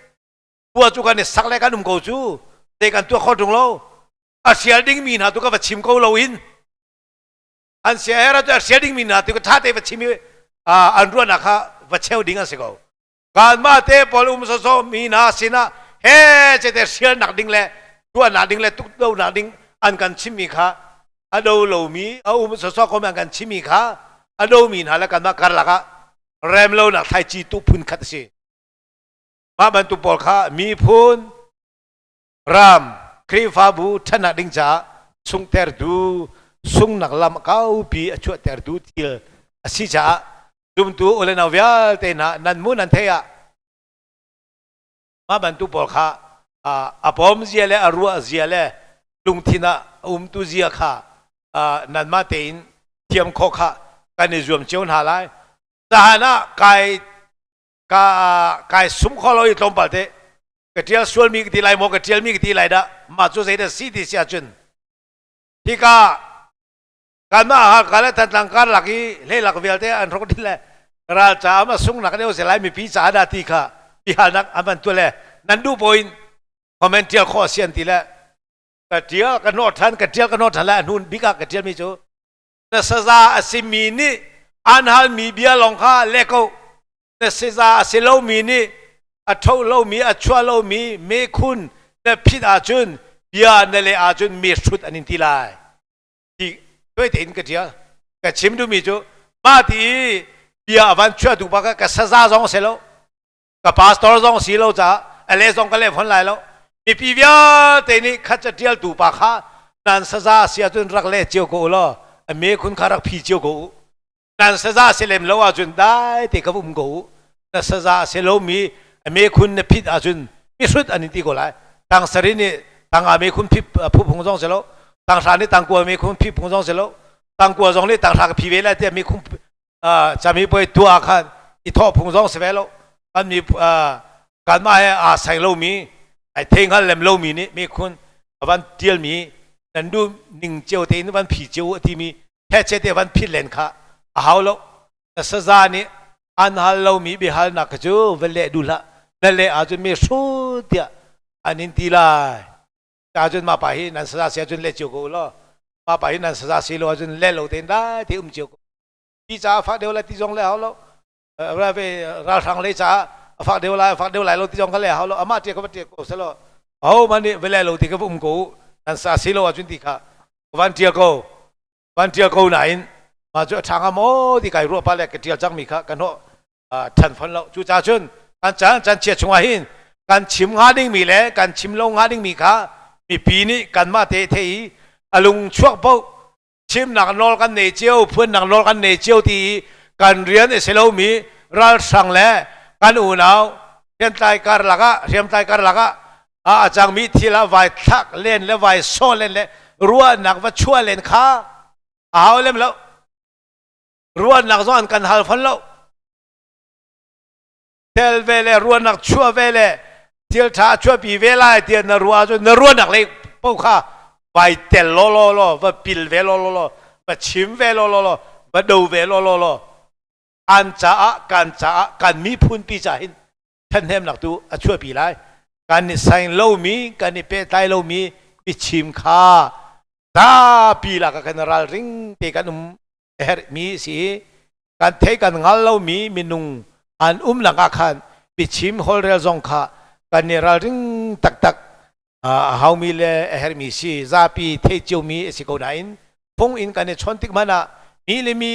S4: khua cu kan i sak le kan um ko cu te kan tuah kho ṭung lo. A hrial dingmi hna tu ka va chim ko lo in an sia her cu a hrial dingmi hna tu ka ṭha te va chim i an ruahnak kha va cheu ding an si ko. Kanmah te pawl um sawsawh mi hna sinah he cete hrialnak ding le tuahnak ding le tukdonak ding an kan chimmi kha. A do lomi a um sawsawh ko an kan chimmi kha a domi hna le kanmah karlak ah remlonak thlaici tu phun khat a si. Mah bantuk pawl kha miphun ram Khrihfabu ṭhannak ding caah sungtertu sungnak lam kaupi a chuahtertu thil a si caah zumtu u le nau vialte hna nan mu nan thei ah mah bantuk pawl kha a pom zia le a ruah zia le lungthin ah a umtu zia kha nanmah tein thiam khawh kha kan i zuam cio hna lai. Zahan ah kai ka kai sum kho lo i tlawmpal te ka ṭial sualmi ka ti lai maw ka ṭialmi ka ti lai dah mah cu zeidah si ti si ahcun hika kanmah Hakha le Thantlang karlak i hleilak vialte an hrok dih le ral caah ma sungnak deuh si lai mipi caah dah ti kha bihalnak an van tuah le nan duh poin comment ṭial khawh a si an ti le ka ṭial ka nawh ṭhan ka ṭial ka nawh ṭhan le a hnun bik ah ka ṭialmi cu na saza a simi nih an halmi bia lawng kha le ko na saza a si lomi nih a tho lomi a chuah lomi mekhun na phit ahcun bia na leh ahcun mi hrut an in ti lai ti tuai tein ka ṭial. Ka chim duhmi cu mah ti i bia a van chuah tu bak ka saza zong si lo ka pastor zong si lo caah a le zong ka leh fawn lai lo. Mipi vialte nih khat ca ṭialtu pa kha nan saza si ahcun rak leh cio ko u law a mekhun kha rak phi cio ko u. Nan saza si lem lo ahcun dai te ka um ko u. Na saza si lomi a mekhun na phit ahcun mihrut an in ti ko lai. Tang sari nih tanga mekhun phi phu phung zong si lo, tanghra nih tangkua mekhun phi phung zong si lo, tangkua zong nih tanghra ka phi ve lai tiah mekhun cami puai tuah khan i thawh phung zong si ve lo. Kan mi kanmah he aa sai lomi ai thei hngal lem lomi nih mekhun a van tialmi nan duh ning cio tein van phi cio a timi hechet te van phit len kha a hau lo. Na saza nih an hal lomi biahalnak kha cu va leh duh hlah. Na leh ahcun mi hrut tiah an in ti lai. Ahcun mah pa hi nan saza si ahcun leh cio ko u law mah pa hi nan saza si lo ahcun leh lo tein dai te um cio ko. Ti caah fak deuh lai ti zong le hau lo, ralhrang lei caah a fak deuh lai fak deuh lai lo ti zong kha le hau lo. Amah ṭia ka va ṭia ko selaw aho man nih va leh lo ti ka va um ko u nan sa si lo ahcun ti kha van ṭia ko van ṭial ko nain mah cu a ṭha hnga maw ti kai ruah pa le ka ṭial cangmi kha ka hnawh ṭhan fon lo. Cucaah cun kan caan caan chia chungah hin kan chim hnga dingmi le kan chim lo hnga dingmi kha mipi nih kanmah te thei i a lung chuak paoh chimnak nawl kan nei cio, phuannak nawl kan nei cio ti i kan rian a si lomi ralhrang le kan unau hriamtlai karlak ah hriamtlai karlak ah a cangmi thil ah vai thlak len le vai sawh len le ruahnak va chuah len kha a hau lem lo. Ruahnak zong an kan hal fon lo. Tel ve le ruahnak chuah ve le thil ṭha chuahpi ve lai tiah na ruah ahcun na ruahnak lei paoh kha vai tel law law law, va pil ve law law law, va chim ve law law law, va do ve law law law. An caah kan caah kan miphun pi caah hin ṭhathnemnak tu a chuahpi lai. Kan i saing lomi, kan i pehtlai lomi biachim kha zapi lak ah kan ralring te kan um a herhmi a si i kan thei kan hngal lomi minung an um lakah khan biachim holhrel zong kha kan i ralring taktak a haumi le a herhmi si. Zapi theih ciomi a si ko nain phung in kan i chawn tik hmanh ah mi le mi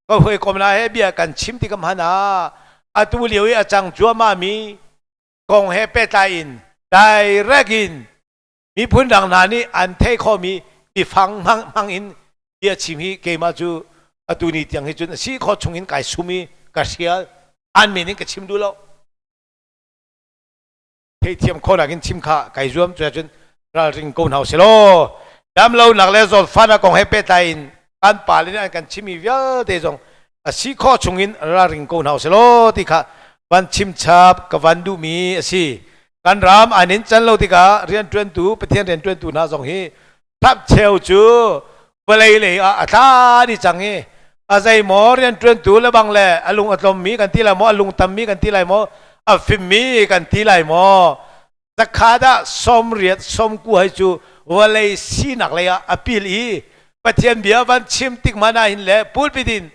S4: ka hawikom hna he bia kan chim tik hmanh ah atu lio i a cang cuahmah mi kong he pehtlai in direct in miphun dang hna nih an theih khawhmi biafang hmang hmang in bia chim hi keimah cu atu ni tiang hi cun a si khawh chung in kai sum i ka hrial. An min in ka chim duh lo. Theithiam khawhnak in chim kha kai zuam. Cu ahcun ralring ko hna usih law damlonak le zawtfahnak kong he pehtlai in kan pale nih an kan chimmi vialte zong a si khawh chungin ralring ko hna usih law ti kha van chim chap ka van duhmi a si. Kan ram an in can lo tikah rianṭuantu Pathian rianṭuantu hna zong hi tlapcheu cu vawlei lei ah a tla dih cang i a zeimaw rianṭuantu le bang le a lung a tlawmmi kan ti lai maw, a lung tammi kan ti lai maw, a fimmi kan ti lai maw, zakha dah 80 90 hei cu vawlei sinak lei ah a pil i Pathian bia van chim tik hmanh ah hin le pulpit in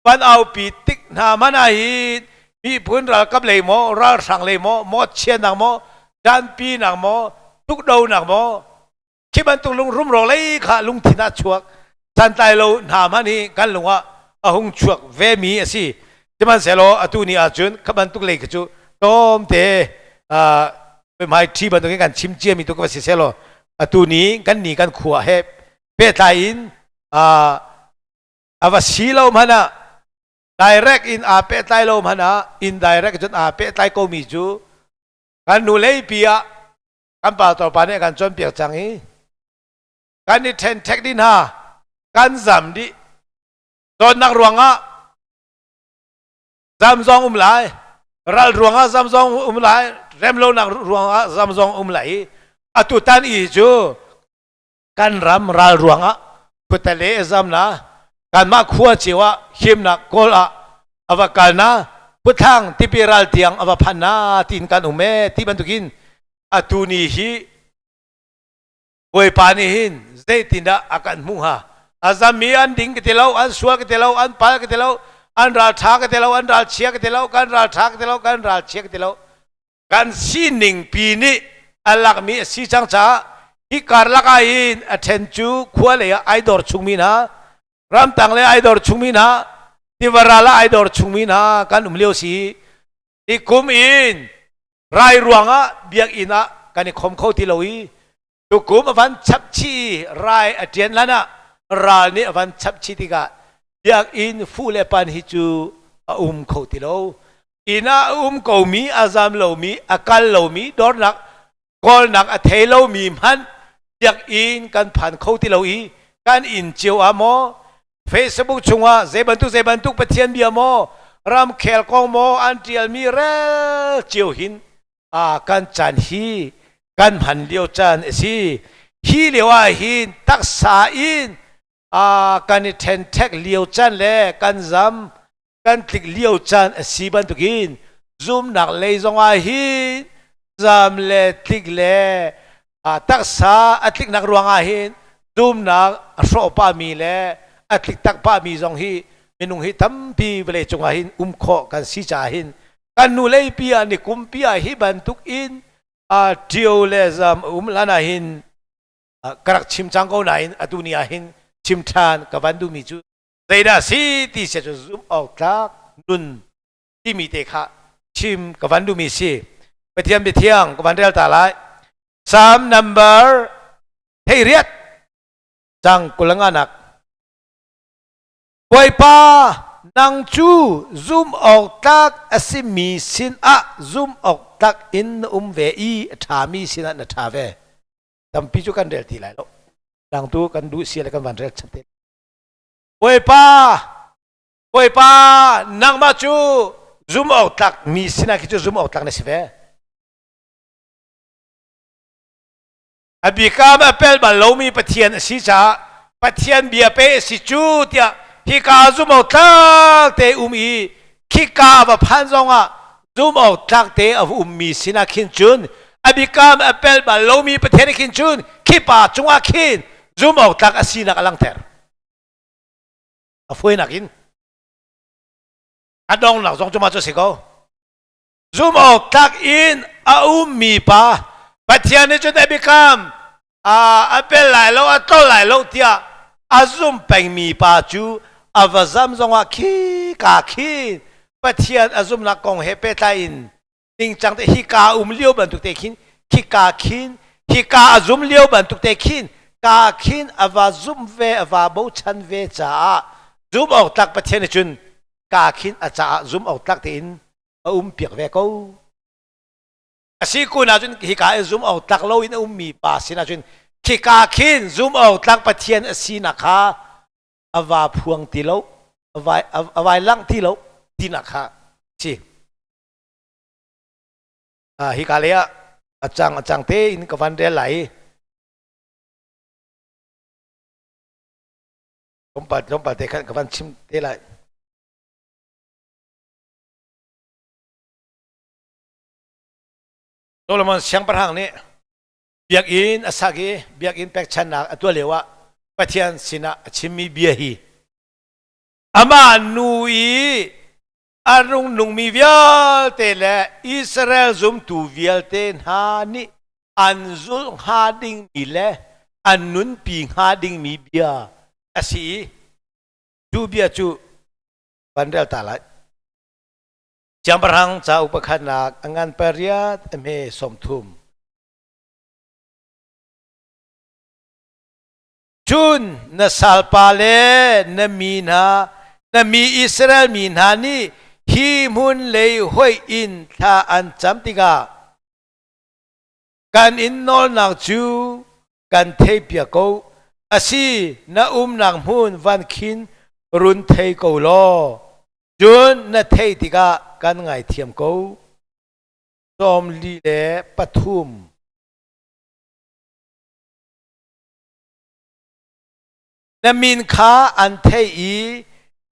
S4: van aupi tik hna hmanh ah hin miphun ralkap lei maw, ralhrang lei maw, mawhchiatnak maw, ṭanpinak maw, tukdonak maw, khi bantuk lung rumro lei kha lungthin ah chuak. Santlai lo hna hmanh hi kan lung ah a hung chuak ve mi a si. Sihmanhsehlaw atu ni ahcun kha bantuk lei khi cu tlawmte hmai ṭhi bantukin kan chim ciami tu ka va si sehlaw atu ni kan ni kan khua he pehtlai in a va si lo hmanh ah direct in aa pehtlai lo hmanh ah indirect cun aa pehtlai komi cu kan nu leipi ah kan pastor pa nih a kan cawnpiak cang i kan i ṭhenṭhek dih hna kan zam dih dawtnak ruangah zam zong um lai ral ruangah zam zong um lai remlonak ruangah zam zong um lai i atu tan i cu kan ram ral ruangah khuatale zam na kanmah khua cio ah himnak kawl ah a va kal na puthlang tipi ral tiang a va phan na tiin kan um e ti bantukin atu ni hi Bawipa nih hin zeitindah a kan hmuh hnga? A zammi an ding ka ti lo, an sual ka ti lo, an pal ka ti lo, an ral ṭha ka ti lo, an ral chia ka ti lo, kan ral ṭha ka ti lo, kan ral chia ka ti lo. Kan sining pi nih a lakmi a si cang caah hi karlak ah hin a ṭhen cu khua lei ah ai dor chungmi hna, ramtang lei ai dor chungmi hna, tiva ral ah ai dor chungmi hna kan um lio si. Hi kum in rai ruangah biakinn ah kan i khom kho ti lo i tukum a van chap chih i rai a ṭian lan ah ral nih a van chap chih tikah biakinn fu le pan hi cu a um kho ti lo. Inn ah a um komi, a zam lomi, a kal lomi, dornak kawlnak a thei lomi hmanh biakinn kan phan kho ti lo i kan inn cio ah maw Facebook chungah zei bantuk zei bantuk Pathian bia maw ramkhel kong maw an ṭialmi rel cio hin a kan caan hi kan hman lio caan a si. Hi lio ah hin taksa in a kan i ṭhenṭhek lio caan le kan zam kan tlik lio caan a si bantukin zumnak lei zongah hin zam le tlik le taksa a tliknak ruangah hin zumnak a hrawh pahmi le a tlik tak pahmi zong hi minung hi tampi vawlei cungah hin um khawh kan si caah hin kan nu leipi ah ni kumpi ah hi bantuk in ṭio le zam um lan ah hin ka rak chim cang ko nain atu ni ah hin chim ṭhan ka van duhmi cu zeidah si ti sia cu zumh awk tlak nun timi te kha chim ka van duhmi si. Pathian biathiang ka van rel ta lai. Psalm number 18 cang kulanganak. Bawipa nang cu zumh awk tlak a simi sinah zumh awk tlak in na um ve i a ṭhami sinah na ṭha ve. Tampi cu kan rel ti lai lo. Nang tu kan duh sia le kan van rel chap te. Bawipa, Bawipa, nangmah cu zum awk tlak mi sinah khi cu zum awk tlak na si ve. A bikam a pel bal lomi Pathian a si caah Pathian bia pe a si cu tiah hika zum awk tlak te um i khika va phan zongah zum awk tlak te a ummi sinah khin cun a bikam a pel bal lomi Pathian khin cun khipa cungah khin zum awk tlak a sinak a langhter. A fawinak in a dongnak zong cu mah cu a si ko. Zum awk tlak in a ummi pa Pathian nih cun a biakam a pel lai lo a tlol lai lo tiah a zum pengmi pa cu a va zam zongah khi ka khin Pathian a zumnak kong he pehtlai in ningcang te hika um lio bantuk te khin khika khin hika a zum lio bantuk te khin ka khin a va zum ve a va bochan ve caah zum awk tlak Pathian nih cun ka khin a caah zum awk tlak tein a um piak ve ko. A si kun ahcun hika in zum awk tlak loin a ummi pa sin ahcun khika khin zum awk tlak Pathian a sinak kha a va phuang ti lo a vai a vai langh ti lo tinak kha si. Hika lei ah a cang a cang tein ka van rel lai i tlawmpal tlawmpal te khan ka van chim te lai. Solomon siangpahrang nih biakinn a sak i biakinn pekchannak a tuah lio ah Pathian sinah a chimmi bia hi amah nu i a rung nungmi vialte le Israel zumtu vialte hna nih an zulh hnga dingmi le an nunpi hnga dingmi bia. a si i cu bia cu van rel ta lai. Siangpahrang cauk pakhatnak a ngan pariat a hme 30. Cun na salpa le na mi hna, na mi Israel mi hna nih hi hmun lei hoih in thla an cam tikah kan in nawlnak cu kan theihpiak ko. Asi, na umnak hmun van khin run thei ko law, cun na theih tikah kan ngaithiam ko. 43. Na min kha an theih i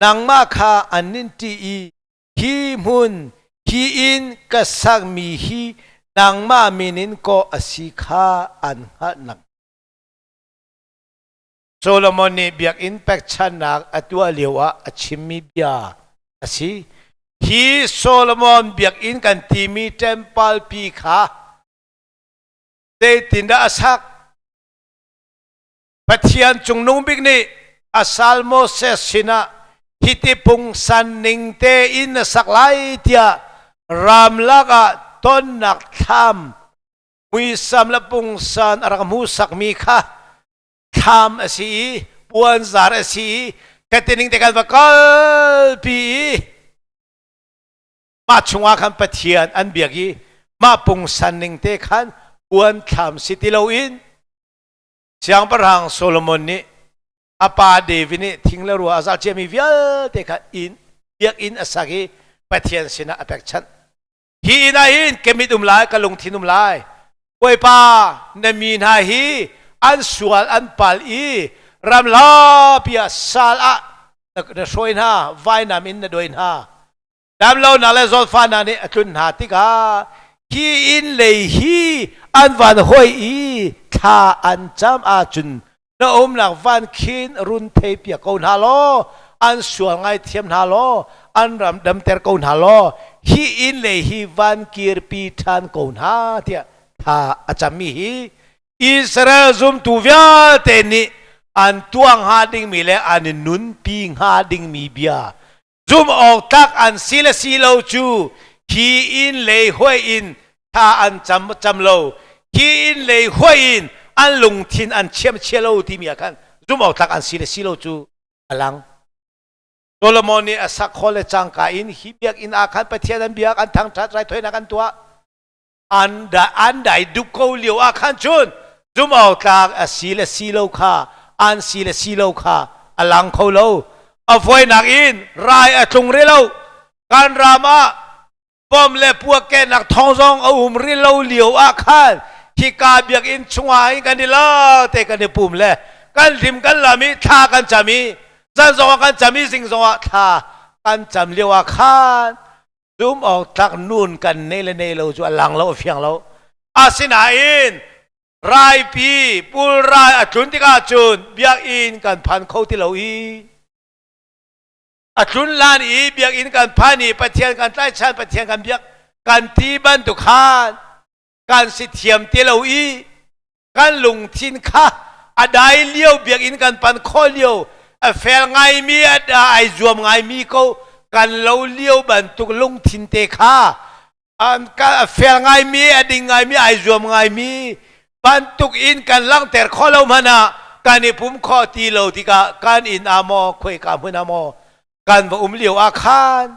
S4: nangmah kha an nin ṭih i hi hmun hi inn ka sakmi hi nangmah min in kawh a si kha an hngalh nak. Solomon nih biakinn pekchanhnak a tuah lioah a chimmi bia a si. Hi Solomon biakinn kan timi temple pi kha zeitindah a sak? Pathian cungnung bik nih a sal Moses sinah hiti pungsan ning tein na sak lai tiah ramlak ah tonnak thlam muisam le pungsan a rak hmuhsakmi kha thlam a si i puanzar a si i katining te kan va kalpi i mah chungah khan Pathian an biak i mah pungsan ning te khan puan thlam si ti loin Siangpahrang Solomon nih a pa David nih thing le rua a zal ciami vialte kha inn biakinn a sak i Pathian sinah a pekchanh. Hi inn ah hin ka mit um lai, ka lungthin um lai. Bawipa, na mi hna hi an sual an pal i ramlapi ah sal ah na hruai hna, vainam in na dawi hna. Damlonak le zawtfahnak nih a tlun hna tikah hi inn lei hi an van hoi i thla an cam ahcun na umnak van khin run thei piak ko hna law an sual ngaithiam hna law an ram damter ko hna law hi inn lei hi van kirpi ṭhan ko hna tiah thla a cammi hi Israel zumtu vialte nih an tuah hnga dingmi le an i nunpi hnga dingmi bia Zumh awk tlak an si le si lo cu hi inn lei huai in thla an cam cam lo hi inn lei huai in an lungthin an chiam chia lo timi ah khan zumh awk tlak an si le si lo cu a lang. Solomon nih a sak khawh le cangka in hi biakinn ah khan Pathian an biak an thangṭhat raithawinak an tuah an da an dai dup ko lio ah khan cun zum awk tlak a si le si lo kha an si le si lo kha a lang kho lo. A voinak in rai a tlung ri lo, kan ram ah bom le puakkenak thong zong a um ri lo lio ah khan hika biakinn chungah hin kan i la te kan i pum le kan lim kan lam i thla kan cam i zan zongah kan cam i zing zongah thla kan cam lio ah khan zum awk tlak nun kan nei le nei lo cu a lang lo, a fiang lo. Asinain raipi pulrai a tlun tikah cun biakinn kan phan kho ti lo i a tlun lan i biakinn kan phan i Pathian kan tlaichan, Pathian kan biak kan ti bantuk khan kan si thiam ti lo i kan lungthin kha a dai lio, biakinn kan pan khawh lio, a fel ngaimi, a ai zuam ngaimi ko kan lo lio bantuk lungthin te kha a fel ngaimi, a ding ngaimi, ai zuam ngaimi bantuk in kan langhter khawh lo hmanh ah kan i pum khawh ti lo tikah kan inn ah maw khuaika hmun ah maw kan va um lio ah khan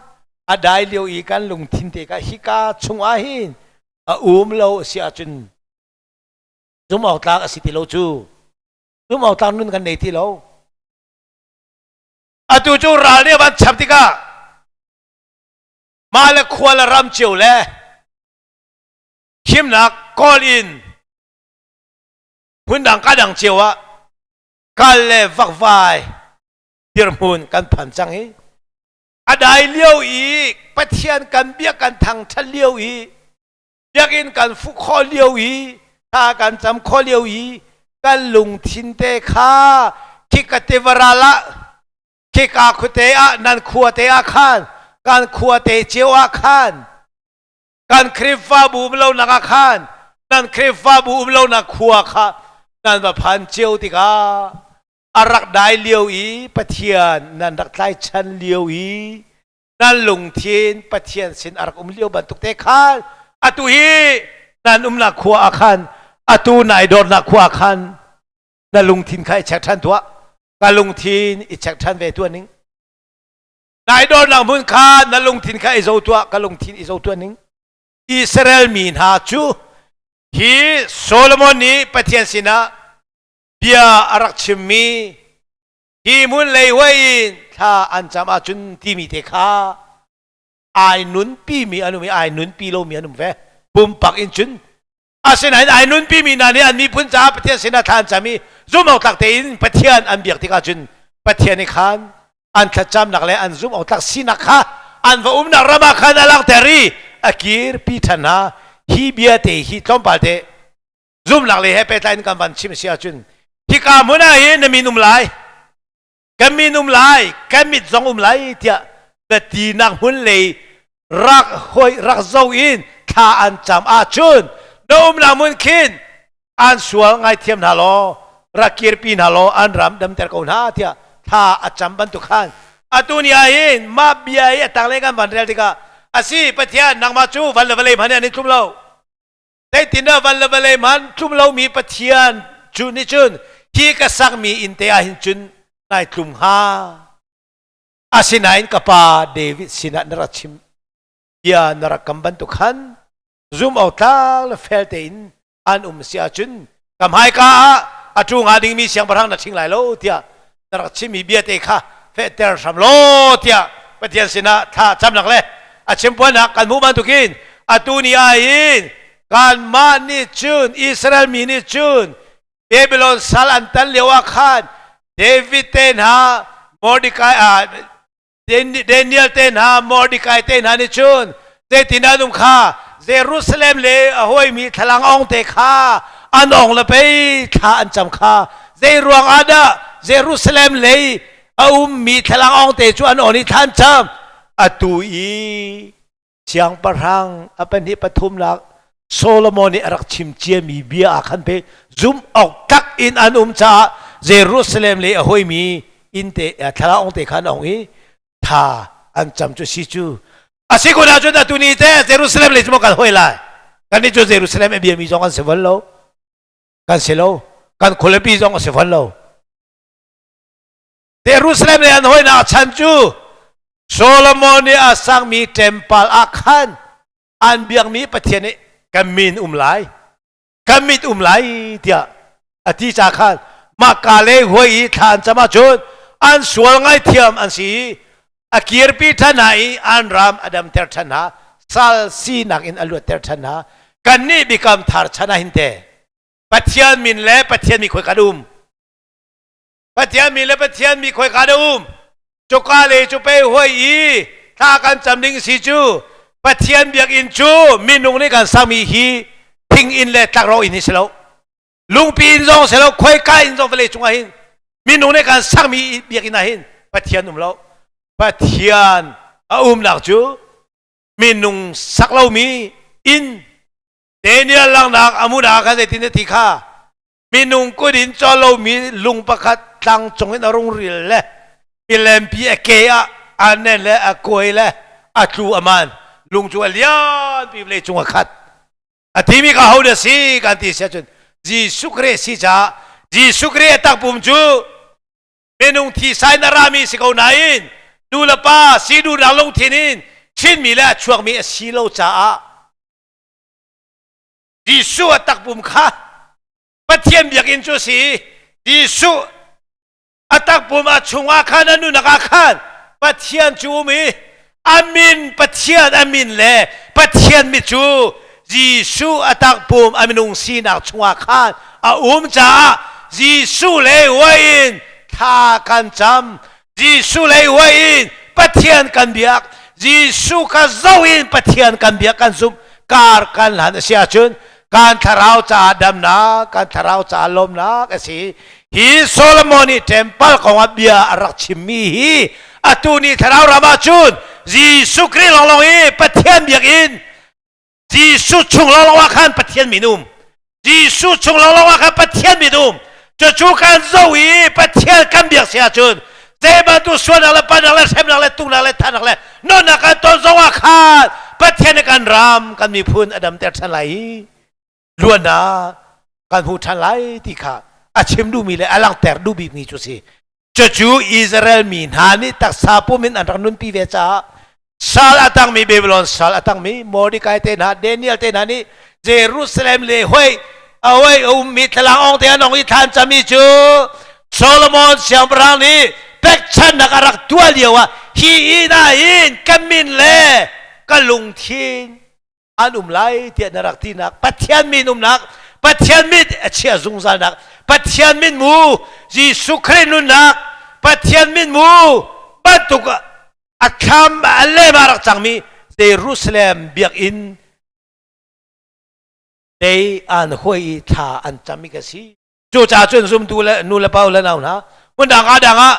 S4: a dai lio i kan lungthin te kha hika chung ah hin a um lo a si ahcun zum awk tlak a si ti lo cu. Zum awk tlak nun kan nei ti lo. Atu cu ral nih a van chap tikah mah le khua le ram cio le himnak kawl in hmundang ka dang cio ah kal le vakvai dirhmun kan phan cang i a dai lio i Pathian kan biak kan thangṭhat lio i biakinn kan fuh khawh lio i thla kan cam khawh lio i kan lungthin te kha khika tivaral ah, khika khuate ah, nan khua te ah khan, kan khua te cio ah khan, kan Khrihfabu um lonak ah khan, nan Khrihfabu um lonak khua kha nan va phan cio tikah. A rak dai lio i Pathian nan rak tlaichan lio i nan lungthin Pathian sin a rak um lio bantuk te khan atu hi nan umnak khua ah khan, atu nai dornak khua ah khan na lungthin kha i check ṭhan tuah. Ka lungthin i check ṭhan ve tuah ning. Nai dornak hmun kha na lungthin kha i zo tuah, ka lungthin i zo tuah ning. Israel mi hna cu hi Solomon nih Pathian sinah bia a rak chimmi hi hmun lei huai in thla an cam ahcun timi te kha ai nunpimi an um i ai nunpi lomi an um ve. Pumpak in cun. Asinain ai nunpimi hna nih an miphun caah Pathian sinah thla an cam i zumhawktlak tein Pathian an biak tikah cun Pathian nih khan an thlacamnak le an zumhawktlak sinak kha an va umnak ram ah khan a langhter i a kirpi ṭhan hna. Hi bia te hi tlawmpal te zumhnak lei he pehtlai in kan van chim si ahcun, hika hmun ah hin na min um lai, kan min um lai, kan mit zong um lai tiah na tinak hmun lei rak hoi rak zo in thla an cam ahcun na umnak hmun khin an sual ngaithiam hna law rak kirpi hna law an ram damter ko hna tiah thla a cam bantuk khan atu ni ah hin mah bia i a tanglei kan van rel tikah, asi Pathian, nangmah cu van le vawlei hmanh in an i tlum lo. Zeitindah van le vawlei hmanh tlum lomi Pathian cu nih cun hi ka sakmi inn te ah hin cun nai tlum hnga? Asinain ka pa David sinah na rak chim bia na rak kam bantuk khan zum awk tlak le fel tein an um si ahcun ka hmaika ah a ṭu hnga dingmi siangpahrang na ṭhing lai lo tiah na rak chimmi bia te kha fehter hram law tiah Pathian sinah thla camnak le a chimpuannak kan hmuh bantukin atu ni ah hin kanmah nih cun, Israel mi nih cun Babylon sal an tan lio ah khan David te hna, Mordecai, Daniel te hna, Mordecai te hna nih cun zeitin an um kha, Jerusalem le a hawimi thlalang ong te kha an ong le pei thla an cam kha. Zei ruang ah dah Jerusalem lei a ummi thlalang ong te cu an on i thla an cam? Atu i siangpahrang a pahnih pathumnak Solomon nih a rak chim ciami bia ah khan pe zum awk tak in an um caah Jerusalem le a hoimi inn te thlarau ong te khan ong i tha an cam cu si cu a si kun ahcun atu ni te Jerusalem le cu maw kan hoi lai? Kan nih cu Jerusalem a biami zong an si von lo, kan si lo, kan khualipi zong a si von lo. Jerusalem le an hoinak chan cu Solomon nih a sakmi temple ah khan an biakmi Pathian nih kan min um lai, kan mit um lai tiah a ti ca khan mahka le huai i thla an cam ahcun an sual ngaithiam an si i a kirpi ṭhan hna i an ram a damter ṭhan hna, sal sinak in a luatter ṭhan hna. Kannih biakam thar chan ah hin te Pathian min le Pathian mi khoi kan um? Pathian mi le Pathian mi khoi ka um? Cuka le cu pe huai i thla kan cam ding si cu. Pathian biakinn cu minung nih kan sakmi hi thing inn le tlakrawh inn hi si lo, lungpi inn zong si lo. Khoika inn zong vawlei cungah hin minung nih kan sakmi biakinn ah hin Pathian um lo. Pathian a umnak cu minung sak lomi inn. Daniel langhnak a hmuhnak ah khan zeitin a ti kha? Minung kut in caw lomi lung pakhat tlang cung in a rung ril le milempi a ke ah a nen le a kuai le a tlu a man. Lung cu a lian pi vawlei cung a khat a timi ka ho dah si kan ti si ahcun, Jesuh Khrih si caah. Jesuh Khrih a takpum cu minung thisa in a rami si ko nain nu le pa si duhnak lungthin in Chinmi le a chuakmi a si lo caah Jesuh a takpum kha Pathian biakinn cu a si. Jesuh a takpum a chungah khan, a nunak ah khan Pathian cu um i a min Pathian a min le Pathian mit cu Jesuh a takpum a minung sinak chungah khan a um caah Jesuh le huai in thla kan cam, Jesuh lei huai in Pathian kan biak, Jesuh ka zoh in Pathian kan biak, kan zumh, kar kan hlan a si ahcun kan thlarau caah damnak, kan thlarau caah lawmnak a si. Hi Solomon nih temple kong ah bia a rak chimmi hi atu ni thlarau ram ah cun Jesuh Khrih lawnglawng hi Pathian biakinn. Jesuh chung lawnglawng ah khan Pathian min um. Jesuh chung lawnglawng ah khan Pathian min um. Cucu kan zoh i Pathian kan biak si ahcun zei bantuk sualnak le palhnak le hremnak le tuknak le thannak le nunnak kan ton zongah khan Pathian nih kan ram kan miphun a damter ṭhan lai i luannak kan hmu ṭhan lai ti kha a chim duhmi le a langhter duh bikmi cu si. Cucu Israel mi hna nih taksa pum in an rak nunpi ve caah sal a tangmi Babylon sal a tangmi Mordecai te hna Daniel te hna nih Jerusalem le hoi a hoi a ummi thlalang ong te an ong i thlan cami cu Solomon siangpahrang nih pekchannak a rak tuah lio ah hi inn ah hin ka min le ka lungthin an um lai tiah na rak tinak Pathian min umnak Pathian mit a chia zungzalnak Pathian min mu Jesuh Khrih nunnak Pathian min mu bantuk a thlam a lem a rak cangmi Jerusalem biakinn lei an hoi i thla an cam i ka si cucaah cun zumtu le nu le pa le nau hna hmun dang ah dang ah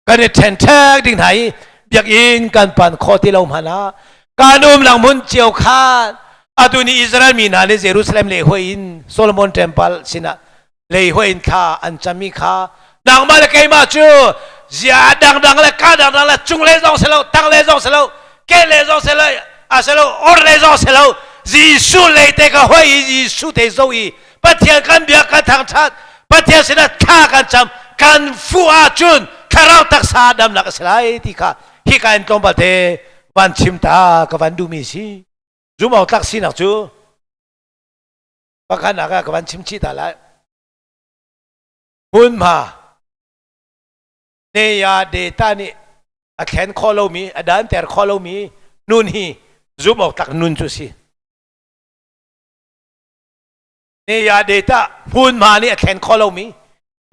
S4: kan i ṭhenṭhek ding hna i biakinn kan pan khawh ti lo hmanh ah kan um lang hmun cio khan atu ni Israel mi hna nih Jerusalem lei hoi in Solomon temple sinah lei hoi in thla an cami kha nangmah le keimah cu zia dangdang le ka dangdang le cung le zong si lo tang le zong si lo ke le zong si lo a si lo or le zong si lo Jesuh lei te ka hoi i Jesuh te zo i Pathian kan biak kan thangṭhat Pathian sinah thla kan cam kan fuh ahcun thlarau taksa damnak a si lai ti kha hika in tlawmpal te van chim ta ka van duhmi si zum awk tlak sinak cu pakhatnak ah ka van chim chih ta lai hmunhma neya data nih a thlen khawh lomi a danter khawh lomi nun hi zum awk tlak nun cu si Ne data hmunhma nih a thlen kho lomi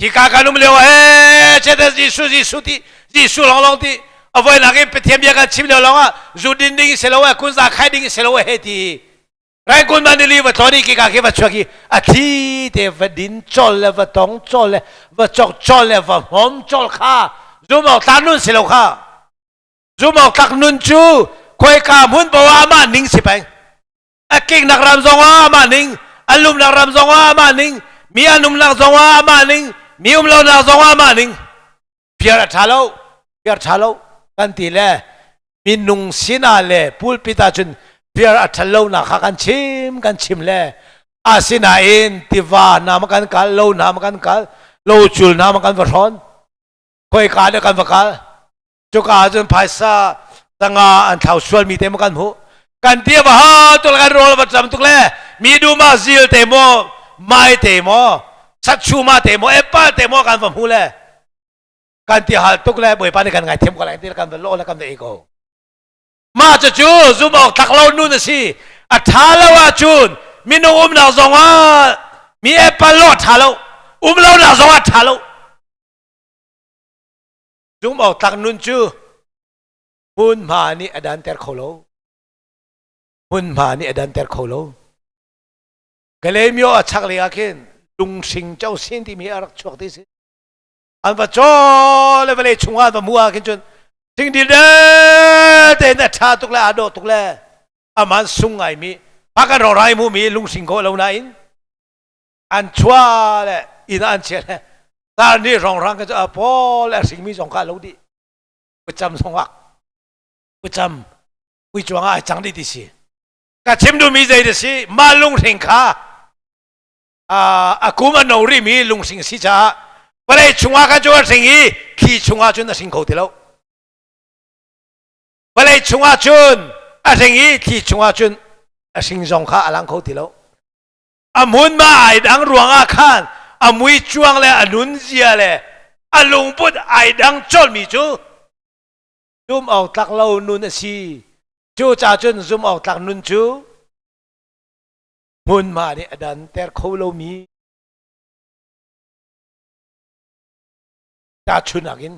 S4: hika kan um lio he chete Jesuh Jesuh ti Jesuh long long ti a voinak in Pathian bia kan chim lio long ah zu din ding si lo eh kunza khai ding si lo he ti Rangoon Manili va tloni ki ka ki va chuak i a thli te va din chol le va tong chol le va chok chol le va hmom chol kha zum awk tlak nun si lo kha zum awk tlak nun cu khoika hmun poah amah ning si peng a kiknak ram zong ah amah ning a lumnak ram zong ah amah ning mi an umnak zong ah amah ning mi um lonak zong ah amah ning piar a ṭha lo piar ṭha lo kan ti le minung sinah le pulpit ah cun piar a ṭhat lonak kha kan chim kan chim le asinain tiva hna ma kan kal lo hna ma kan kal lo cul hna ma kan va hrawn khoika le kan va kal Cuka ahcun phaisa tanga an thlau sualmi te maw kan hmuh. Kan ti va ha tuk le kan rawl va ṭam tuk le mi duma zil te maw mai te maw satchuma te maw epal te maw kan va hmu le kan ti hal tuk le Bawipa nih kan ngaithiam ko lai ti kan va lawh le kan va ei ko. Mah cucu zumh awk tlak lo nun a si. A ṭha lo ahcun minung umnak zong ah mi epal lo a ṭha lo. Um lonak zong ah a ṭha lo. Zumh awk tlak nun cu hmunhma nih a danter kho lo. Hmunhma nih a danter kho lo. Kalaymyo a chaklei ah khin lunghring cosin timi a rak chuak ti si. An va caw le vawlei chungah an va hmuh ah khin cun thingdil tein a ṭha tuk le aa dawh tuk le aman sung ngaimi kan rawrai hmuhmi lunghring ko lo nain an chua le inn ah an chia le tar nih rongrang ka cu a pawl a hringmi zong kha lo dih pucam zong ah pucam puicuang ah ai cang dih ti si ka chim duhmi zei ti si mah lunghring kha a kum a no rihmi lunghring si caah vawlei chungah khan cu a hring i thli chungah cun a hring kho ti lo vawlei chungah cun a hring i thli chungah cun a hring zong kha a lang kho ti lo A hmunhma ai dang ruangah khan a mui cuang le a nunzia le a lungput ai dang colmi cu zum awk tlak lo nun a si. Cucaah cun zum awk tlak nun cu hmunhma nih a danter kho lomi tahchunhnak in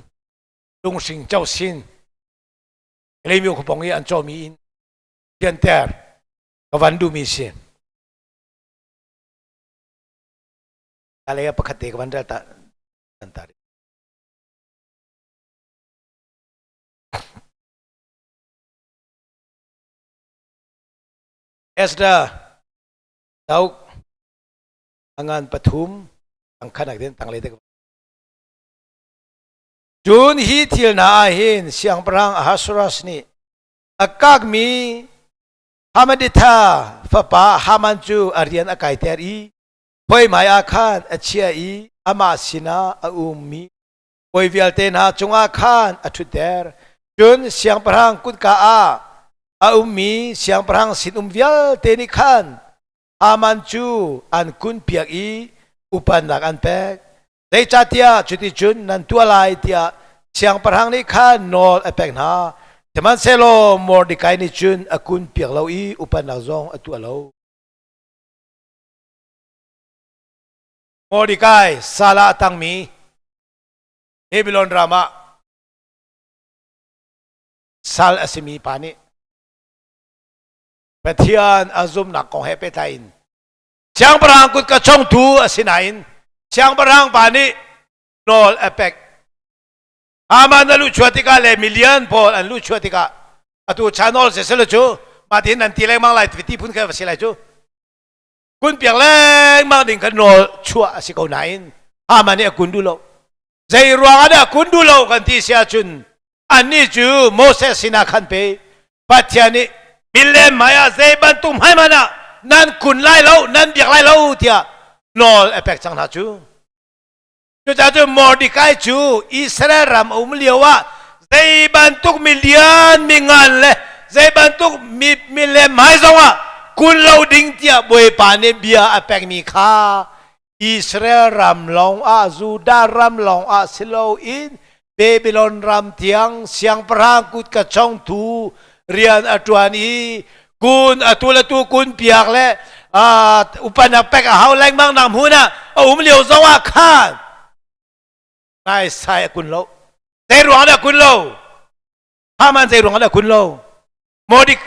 S4: lunghring cosin Leimio khuapong i an cawmi in fianter ka van duhmi si. Alei pakhat te ka van rel ta kan ta Esther Dauk angan pathum. Ang khanak din tanglei te. Cun hi thil hna ah hin siangpahrang Ahasuerus nih a kakmi Hamaditha fapa Haman cu a rian a kaiter i puai hmai ah khan a chia i amah sinah a ummi puai vialte hna cungah khan a ṭhutter. Cun siangpahrang kutka ah a ummi siangpahrang sinum vialte nih khan Haman cu an kunpiak i upatnak an pek. Zeicahtiah cuticun nan tuah lai tiah siangpahrang nih khan nawl a pek hna. Sihmanhsehlaw Mordekai nih cun a kunpiak lo i upatnak zong a tuah lo. Mordekai sal ah a tangmi Babylon ram ah sal a simi pa nih Pathian a zumnak kong he pehtlai in siangpahrang kut ka chongtu a si nain siangpahrang pa nih nawl a pek. Haman a luhchuah tikah le milian pawl an luhchuah tikah atu cha nawl siselaw cu mah tin nan ti lengmang lai ti phun kha va si lai cu kun piak lengmang ding kha nawl chuah a si ko nain Haman nih a kun duh lo. Zei ruang ah dah kun duh lo kan ti si ahcun annih cu Moses sinah khan pe Pathian nih milem hmai ah zei bantuk hmai hmanh ah nan kun lai lo nan biak lai lo tiah nawl a pek cang hna cu. Cucaah cun Mordecai cu Israel ram a um lio ah zei bantuk milian mi ngan le zei bantuk mi milem hmai zongah kun lo ding tiah Bawipa nih bia a pekmi kha Israel ram lawng ah Judah ram lawng ah si loin Babylon ram tiang siangpahrang kut ka chongtu rian a ṭuan i kun atu le tu kun piak le upanak pek a hau lengmang nak hmun ah a um lio zong ah khan naisai a kun lo. Zei ruang dah kun lo? Haman zei ruang dah kun lo? Mordik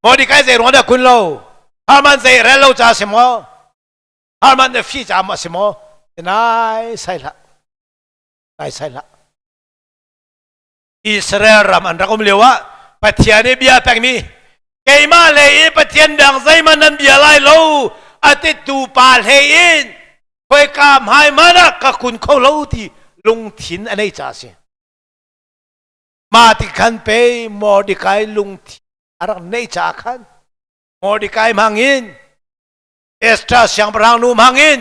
S4: Mordecai zei ruang dah kun lo? Haman zei rel lo ca si maw? Harman na fi ca ma si maw? Nai sai hlah. Nai sai hlah. Israel ram an rak um lio ah Pathian i bia pekmi keimah le i Pathian dang zeihmanh nan bia lai lo a titu pa hlei in khoika hmai hmanh ah ka kun kho lo ti lungthin a nei ca si. Mah ti khan pei Mordecai lungthin a rak neih ca khan Mordecai hmang in Esther siangpahrang nu hmang in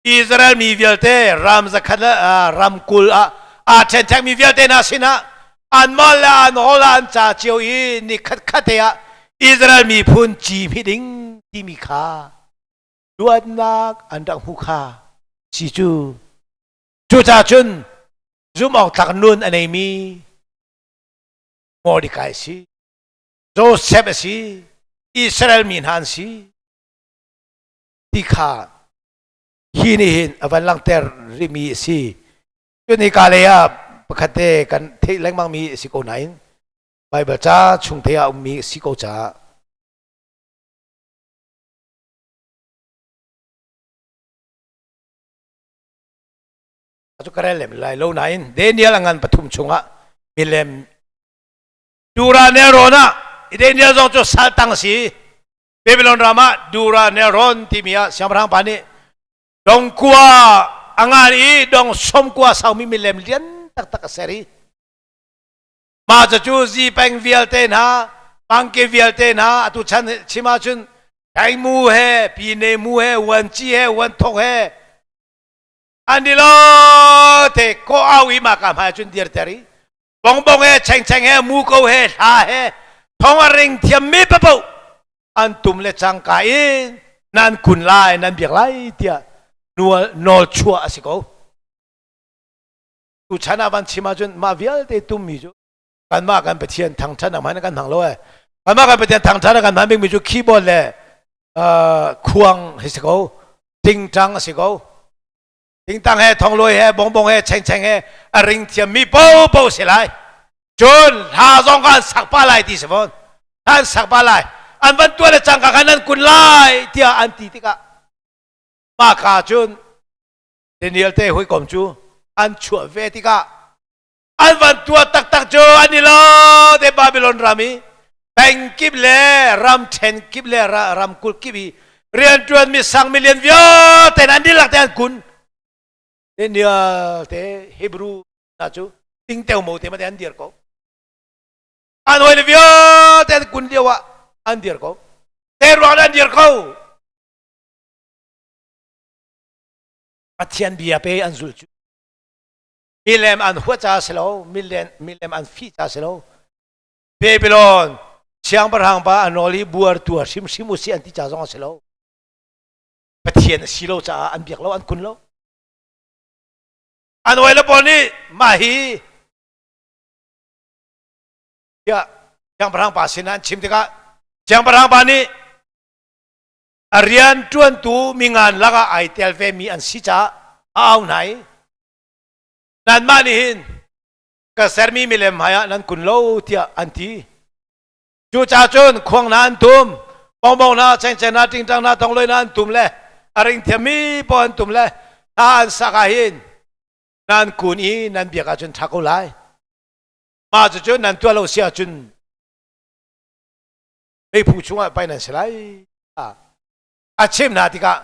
S4: Israel mi vialte ram zakhat le ram kul ah aa ṭhenṭhek mi vialte hna sinah anmah le an holh ah an ca cio i ni khatkhat te ah Israel miphun ci hmih ding timi kha luatnak an rak hmu kha si cu. Cucaah cun zumh awk tlak nun a neimi Mordecai a si, Joseph a si, Israel mi hna an si. Ti kha hi nih hin a van langhter rihmi a si. Cun hika lei ah pakhat te kan theih lengmangmi a si ko nain Baibal ca chung te ah ummi a si ko caah cu ka rel lem lai lo nain Daniel a ngan pathum chungah milem Dura nelrawn ah Daniel zong cu saltang a si. Babylon ram ah Dura nelrawn timi ah siangpahrang pa nih dongkua a ngan i dong somkua saumi milem lian taktak a ser i mah cu zipeng vialte hna pangke vialte hna atu chan chim ahcun Taimu he Pine mu he Wanci he Wanthok he an di lo te ko au i mah ka hmai cun dirter i bongbong he chengcheng he muko he hla he thong a ring thiam mi papoh an tum le cangka in nan kun lai nan biak lai tiah nawl chuah a si ko. Tu chan ah van chim ahcun mah vialte tummi cu kanmah kan Pathian thangṭhat nak hman kan hmang lo eh. Kanmah kan Pathian thangṭhat ah kan hman bikmi cu keyboard le khuang hi si ko, tingtang a si ko. Tingtang he thonglawi he bongbong he chengcheng he a ring thiammi popo si lai. Cun hla zong kha an sak pa lai ti si fawn. Hla an sak pa lai. An van tuah le cangka khan an kun lai tiah an ti tikah mah ka cun Daniel te hawikom cu an chuah ve tikah an van tuah taktak cu an i lo te Babylon ram i peng kip le ram ṭhen kip le ramkulh kip i rianṭuan mi sang milian vialte an dihlak te an kun. Daniel te Hebrew hna cu tingteo mo te ma te an dir ko. An hoi le vialte an kun lio ah an dir ko. Te ruang an dir ko. Pathian bia pe an zul cu. Milem an huat ca si lo, milem, milem an fih ca si lo. Babylon siangpahrang pa a nawl i buar tuar hrimhrim u si an ti ca zong a si lo. Pathian a si lo caah an biak lo, an kun lo. An hawi le pawl nih mah hi tiah siangpahrang pa sinah an chim tikah siangpahrang pa nih a rian ṭuantu mingan lakah ai tel vemi an si caah a au hna i nanmah nih hin ka sermi milem hmaiah nan kun lo tiah an ti. Cucaah cun khuang hna an tum, bongbong hna, chengcheng hna, ṭingṭang hna, thongloi hna an tum le a ring thiammi paoh an tum le hla an sak ah hin nan kun i nan biak ahcun ṭha ko lai. Mah cucu nan tuah lo si ahcun meiphu chungah pai nan si lai. A chim hna tikah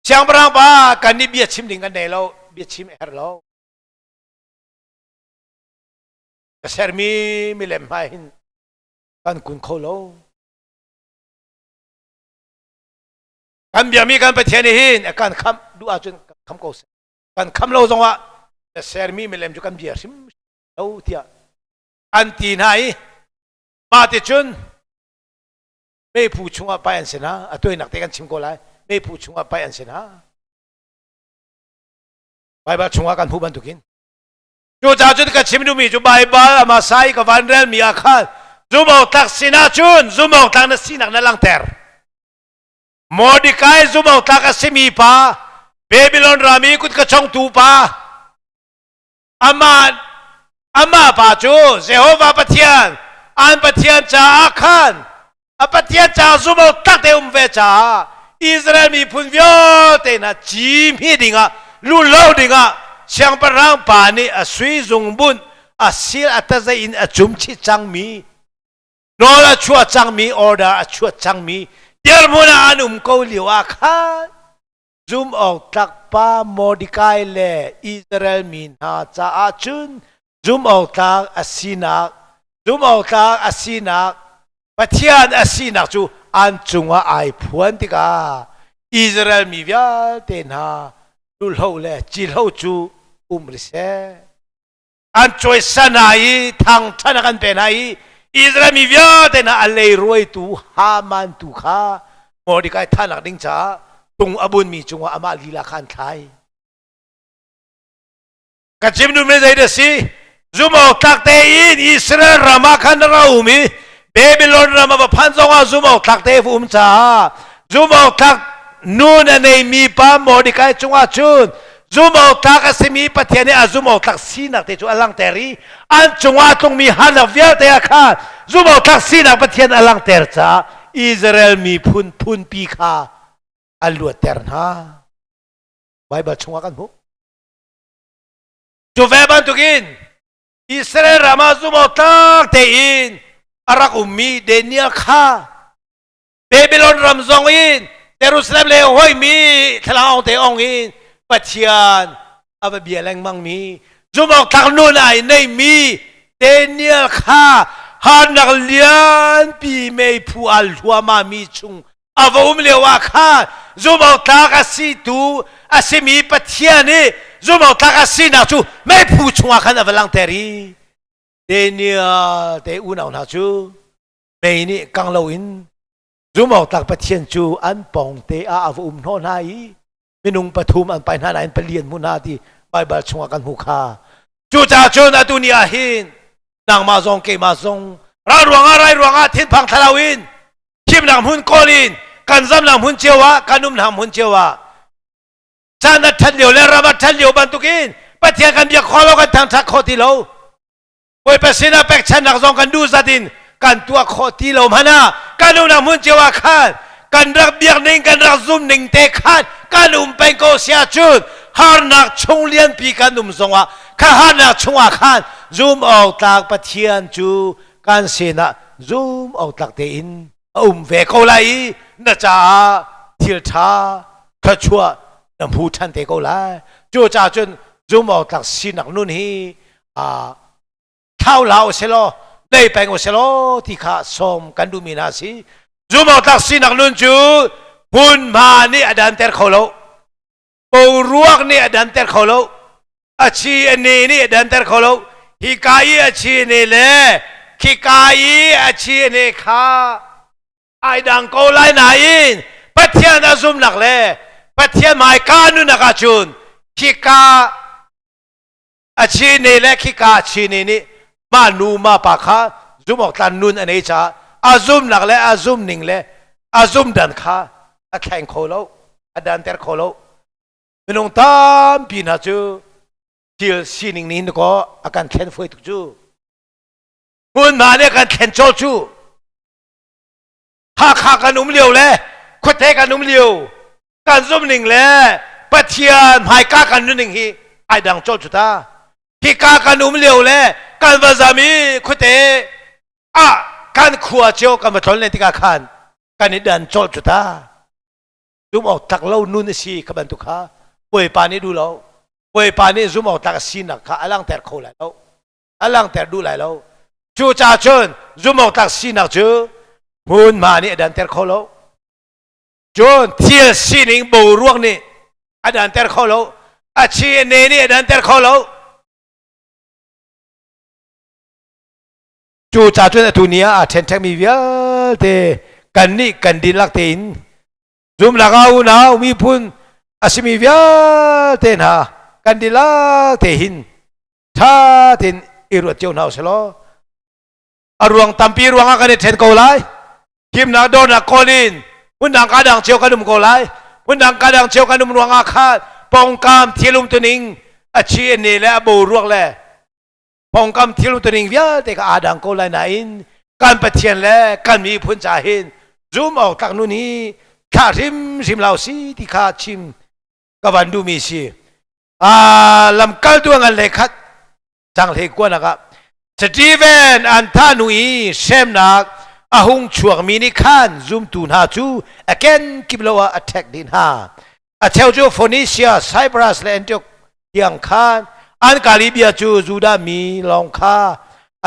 S4: siangpahrang pa kan nih bia chim ding kan nei lo, bia chim a herh lo. Ka sermi milem hmai hin kan kun kho lo. Kan biami kan Pathian nih hin a kan khamh duh ahcun kan kham ko seh. Kan kham lo zongah na sermi milem cu kan bia hrim lo tiah an ti hna i mah ti cun meiphu chungah pai an si hna. A tuainak te kan chim ko lai. Meiphu chungah pai an si hna. Baibal chungah kan hmuh bantukin Cucaah cun ka chim duhmi cu Baibal amah sa i ka van relmi ah khan zumhawktlak sinah cun zumhawktlak na sinak na langhter. Mordekai zumhawktlak a simi pa, Babylon ram i kut ka chongtu pa, amah amah pa cu Jehovah Pathian, an Pathian caah khan a Pathian caah zumhawktlak te um ve caah Israel miphun vialte hna ci hmi dingah lu lo dingah siangpahrang pa nih a sui zungbunh a sil a tazei in a cumchih cangmi nawl a chuah cangmi order a chuah cangmi dirhmun ah an um ko lio ah khan zum awk tlak pa Mordecai le Israel mi hna caah cun zumhawktlak a sinak zumhawktlak a sinak Pathian a sinak cu an cungah ai phuan tikah Israel mi vialte hna lulho le cilho cu um ri seh. An cawisan hna i thangṭhan a kan pe hna i Israel mi vialte hna a leirawitu Haman tu kha Mordecai thahnak ding caah tung a bunmi cungah amah lila kha an thlai. Ka chim duhmi zei dah si? Zumhawk tlak tein Israel ram ah khan a ra um i Babylon ram a va phan zongah zumhawk tlak te a um caah zumhawk tlak nun a neimi pa Mordecai cungah cun zumhawk tlak a simi Pathian nih a zumhawk tlak sinak te cu a langhter i an cungah a tlungmi harnak vialte ah khan zumhawk tlak sinak Pathian a langhter caah Israel miphun phunpi kha a luatter hna. Baibal chungah kan hmuh. Cu ve bantukin Israel ram ah zumhawktlak tein a rak ummi Daniel kha Babylon ram zong in Jerusalem le hoimi thlalangawng te ong in Pathian a va bia lengmangmi zumhawktlak nun ai neimi Daniel kha harnak lianpi meiphu al hluahmahmi chung a va um lio ah khan zumhawktlak a si tu a simi Pathian nih zumhawktlak a sinak cu meiphu chungah khan a va langhter i Daniel te unau hna cu mei nih kang loin zumhawktlak Pathian cu an pawng te ah a va um hnawh hna i minung pathum an pai hna nain pali an hmu hna ti Baibal chungah kan hmuh kha. Cucaah cun atu ni ah hin nangmah zong keimah zong ral ruangah rai ruangah thinphang thlalau in thimnak hmun kawl in kan zamnak hmun cio ah kan umnak hmun cio ah caan a ṭhat lio le ram a ṭhat lio bantukin Pathian kan biak kho lo kan thangṭhat kho ti lo Bawipa sinah pekchannak zong kan duh zat in kan tuah khawh ti lo hmanh ah kan umnak hmun cio ah khan kan rak biak ning kan rak zum ning te khan kan um peng ko si ahcun harnak chung lianpi kan um zongah kha harnak chungah khan zum awk tlak Pathian cu kan sinah zum awk tlak tein a um ve ko lai i na caah thil ṭha thluachuah na hmu ṭhan te ko lai. Cucaah cun Zum awk tlak sinak nun hi thlau hlah u selaw nei peng u selaw ti kha sawm kan duhmi hna si. Zum awk tlak sinak nun cu hmunhma nih a danter kho lo. Boruak nih a danter kho lo. A chi a ne nih a danter kho lo. Hika i a chi a ne le khika i a chi a ne kha ai dang ko lai nain Pathian a zumnak le Pathian hmaika nunak ahcun khika a chi ne le khika a chi ne nih mah nu mah pa kha zum awk tlan nun a nei caah a zumnak le a zum ning le a zum dan kha a thleng kho lo, a danter kho lo. Minung tampi hna cu thil sining nih kaw a kan thlen fuai tuk cu. Hmunhma nih a kan thlen cawl cu. Hakha kan um lio le khuate kan um lio kan zum ning le Pathian hmaika kan nuning hi ai dang colh cu ta. Hika kan um lio le kan va zam i khuate ah kan khua cio kan va tlon len tikah khan kan i dan colh cu ta. Zum awk tlak lo nun a si kha bantuk kha Bawipa nih duh lo. Bawipa nih zum awk tlak a sinak kha a langhter kho lai lo. A langhter duh lai lo. Cucaah cun zumhawktlak sinak cu hmunhma nih a danter kho lo. Cun thil sining boruak nih a danter kho lo. A chi a ne nih a danter kho lo. Cucaah cun atu ni ah aa ṭhenṭhekmi vialte kannih kan dihlak tein zumnak ah unau miphun a simi vialte hna kan dihlak te hin ṭha tein i ruat cio hna usih law a ruang tampi ruangah kan i ṭhen ko lai. Himnak dornak kawl in hmundang ka dang cio kan um ko lai. Hmundang ka dang cio kan um ruangah khan pongkam thil umtuning a chi a ne le a boruak le pongkam thil umtuning vialte kha aa dang ko lai nain kan Pathian le kan miphun ca hin zum awk tlak nun hi thlah hrimhrim lo si ti kha chim ka van duhmi si. Lamkaltu ngan le khat canghlei kuanak ah Stephen an thah hnu i hremnak a hung chuakmi nih khan zumtu hna cu a kenkip lo ah a ṭhek dih hna. A cheu cu Phoenicia, Cyprus le Antioch tiang khan an kal i bia cu Judah mi lawng kha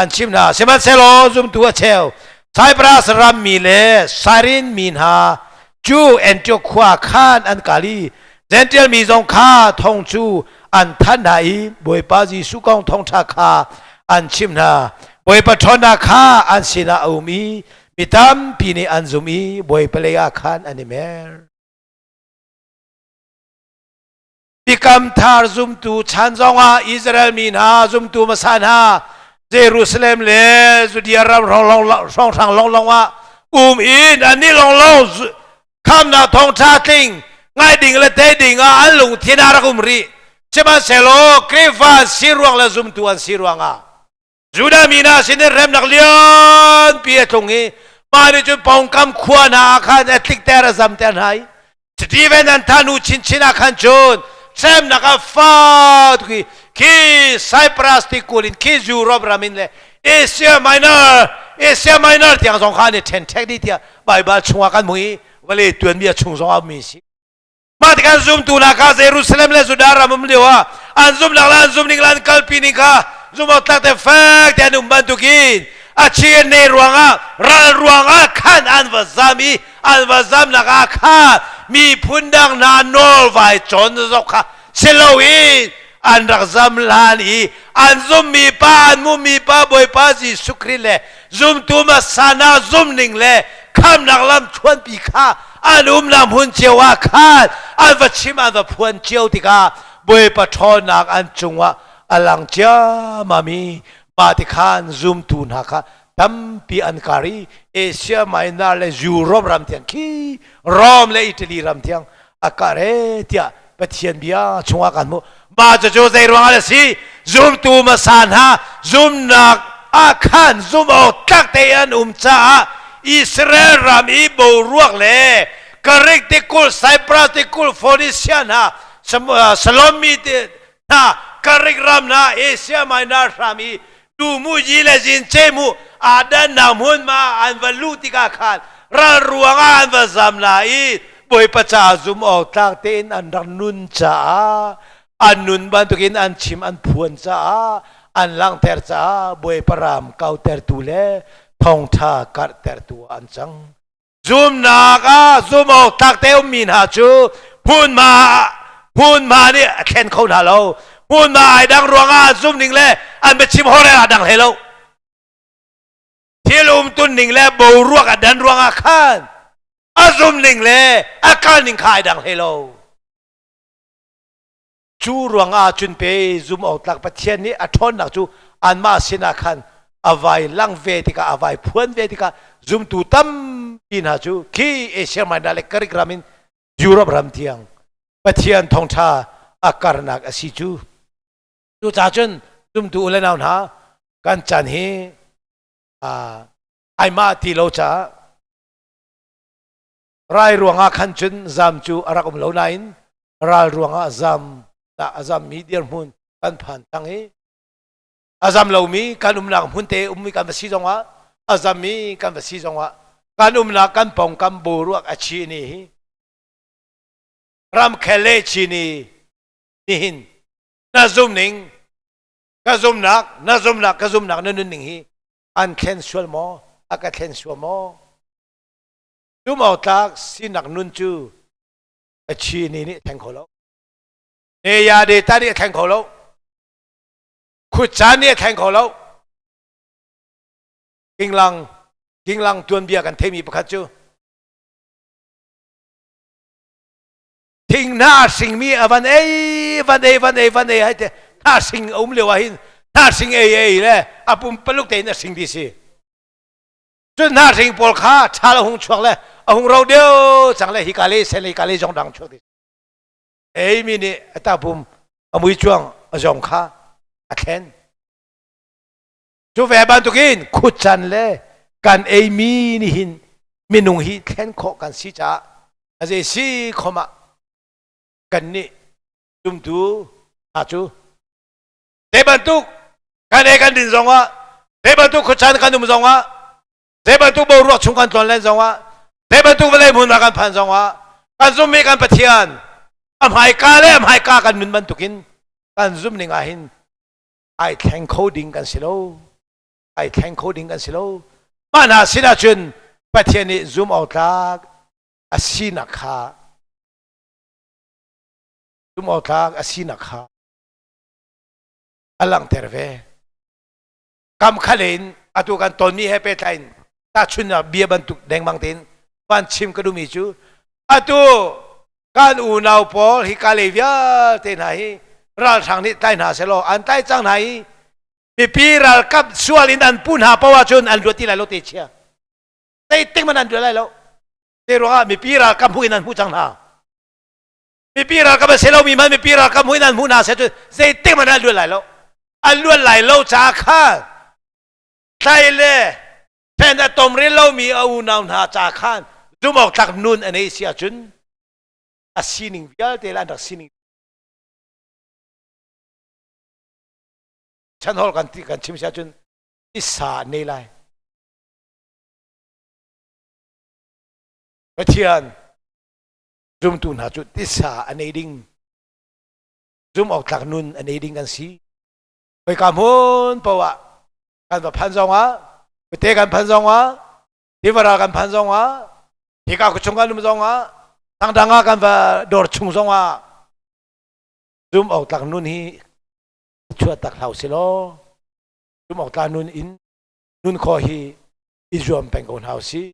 S4: an chimh hna. Sihmanhsehlaw zumtu a cheu Cyprus ram mi le Sairin mi hna cu Antioch khua khan an kal i Gential mi zong kha thong cu an thanh hna i Bawipa Jesuh kong thawngṭha kha an chimh hna. Bawipa ṭhawnnak kha an sinah a um i mi tampi nih an zum i Bawipa lei ah khan an i mer. Biakam thar zumtu chan zongah Israel mi hna zumtu hmasa hna Jerusalem le Judea ram hrawnghrang lawnglawng ah um in annih lawnglawng khamnak thawngṭha tling ngai ding le tei ding ah an lungthin ah rak um rih. Sihmanhsehlaw Khrihfa an si ruang le zumtu an si ruangah Judah mi hna sinin remnak lianpi a tlung i mah nih cun pawngkam khua hna ah khan a tlikter a zamter hna i Stephen an thah hnu chinchin ah khan cun hremnak a fa tuk i khi Cyprus tikulh in khi Europe ram in le Asia Minor Asia Minor tiang zong kha an i ṭhenṭhek dih tiah Baibal chungah kan hmuh i vawlei tuanbia chung zong ah a ummi a si. Mah tikah zumtu hna kha Jerusalem le Judah ram um lio ah an zumnak le an zumning le an kalpi ning kha zumhawktlak te fek te an um bantukin a chi ne ruangah ral ruangah khan an va zam i an va zamnak ah khan miphun dang hna nawl vai cawn zok kha si loin an rak zam hlan i an zummi pa an hmumi pa Bawipa Jesuh Khrih le zumtu hmasa hna zumning le khamnak lam thluanpi kha an umnak hmun cio ah khan an va chim an va phuan cio tikah Bawipa ṭhawnnak an cungah a lang ciammam i mah ti khan zumtu hna kha tampi an kar i Asia Minor le Europe ram tiang khi Rome le Italy ram tiang a kar e tiah Pathian bia chungah kan hmuh. Mah cucu zei ruangah a si? Zumtu hmasa hna zumnak ah khan zum awk tlak te an um caah Israel ram i boruak le Greek tikulh, Cyprus tikulh, Phoenicia hna, Salom mi hna, Greek ram hna, Asia Minor hram i tu mu yi le zin ce mu aa dannak hmunhma an va luh tikah khan ral ruangah an va zam la i Bawipa caah zum awk tlak tein an rak nun caah. An nun bantukin an chim an phuan caah an langhter caah Bawipa ram kautertu le thawngṭha karhtertu ah an cang. Zumnak ah zum awk tlak te ummi hna cu hmunhma hmunhma nih a thlen kho hna lo. Hmunhma ai dang ruangah zum ning le an biachim horel a dang hlei lo. Thil umtun ning le boruak a dan ruangah khan a zum ning le a kal ning kha ai dang hlei lo. Cu ruangah cun pe zum awk tlak Pathian nih a ṭhawnnak cu anmah sinah khan a vai lang ve tikah a vai phuan ve tikah zumtu tampi hna cu khi Asia Minor le Greek ram in Europe ram tiang Pathian thawngṭha a karnak a si cu. Cucaah cun zumtu u le nau hna kan chan hi ai mah ti lo caah rai ruangah khan cun zam cu a rak um lo nain ral ruangah zam a zammi dirhmun kan phan cang i a zam lomi kan umnak hmun te ummi kan va si zongah a zammi kan va si zongah kan umnak kan pawngkam boruak a chi ni hi ramkhel le chi ni nihin na zum ning ka zumnak na zumnak ka zumnak na nun ning hi an thlen sual maw a ka thlen sual maw zum awk tlak sinak nun cu a chi ni nih thleng kho lo ne ya de ta nih a thleng kho lo khucaan nih a thleng kho lo kinglang kinglang tuanbia kan theimi pakhat cu thing hna singmi a van ei van ei van ei van ei hai te hna sing a um lio ah hin hna sing ei ei le a pum paluk tein a sing ti si Cun hna hring pawl kha ṭhal a hung chuak le a hung ro deuh cang le hika le sen le hika le zong dang chuak ding. Eimi nih a tapum a mui cuang a zong kha a thlen. Cu ve bantukin khuchan le kan eimi nih hin minung hi thlen khawh kan si caah a zei si khom ah kan nih zumtu hna cu Zei bantuk kan ei kan din zongah, zei bantuk khuacaan kan um zongah, zei bantuk boruak chung kan tlawn len zongah, zei bantuk vawlei hmun ah kan phan zongah, kan zummi kan Pathian a hmaika le a hmaika kan nun bantukin kan zum ning ah hin ai thleng kho ding kan si lo. Ai thleng kho ding kan si lo. Mah hna sin ahcun Pathian nih zum awk tlak a sinak kha zum awk tlak a sinak kha a langhter ve. Kam khal in atu kan tonmi he pehtlai in tahchunnak bia bantuk dengmang tein van chim ka duhmi cu atu kan unau pawl hi ka lei vialte hna hi ralhrang nih tlai hna selaw an tlai cang hna i mipi ralkap sual in an pu hna poah cun an luat ti lai lo te chia zeitik man an luat lai lo te ruangah mipi ralkap hmu in an hmu cang hna Mipi ralkap a si lomi hmanh mipi ralkap hmuh in an hmuh hna seh cun zeitik hmanh an luat lai lo. An luat lai lo caah khan tlai le fen a tom rih lomi a unau hna ca khan zumhawktlak nun a nei si ahcun a sining vialte le an rak sining chanhol kan ti kan chim si ahcun tisa an nei lai. Pathian Zumtu hna cu tisa a nei ding, zum awk tlak nun a nei ding an si. Khoika hmun poah kan va phan zong ah, kute kan phan zong ah, tivara kan phan zong ah, hika khuachung kan um zong ah, tangdang ah kan va dawr chung zong ah, zum awk tlak nun hi chuah tak hlau si law, zum awk tlak nun in nun khawh hi i zuam peng ko hna usih.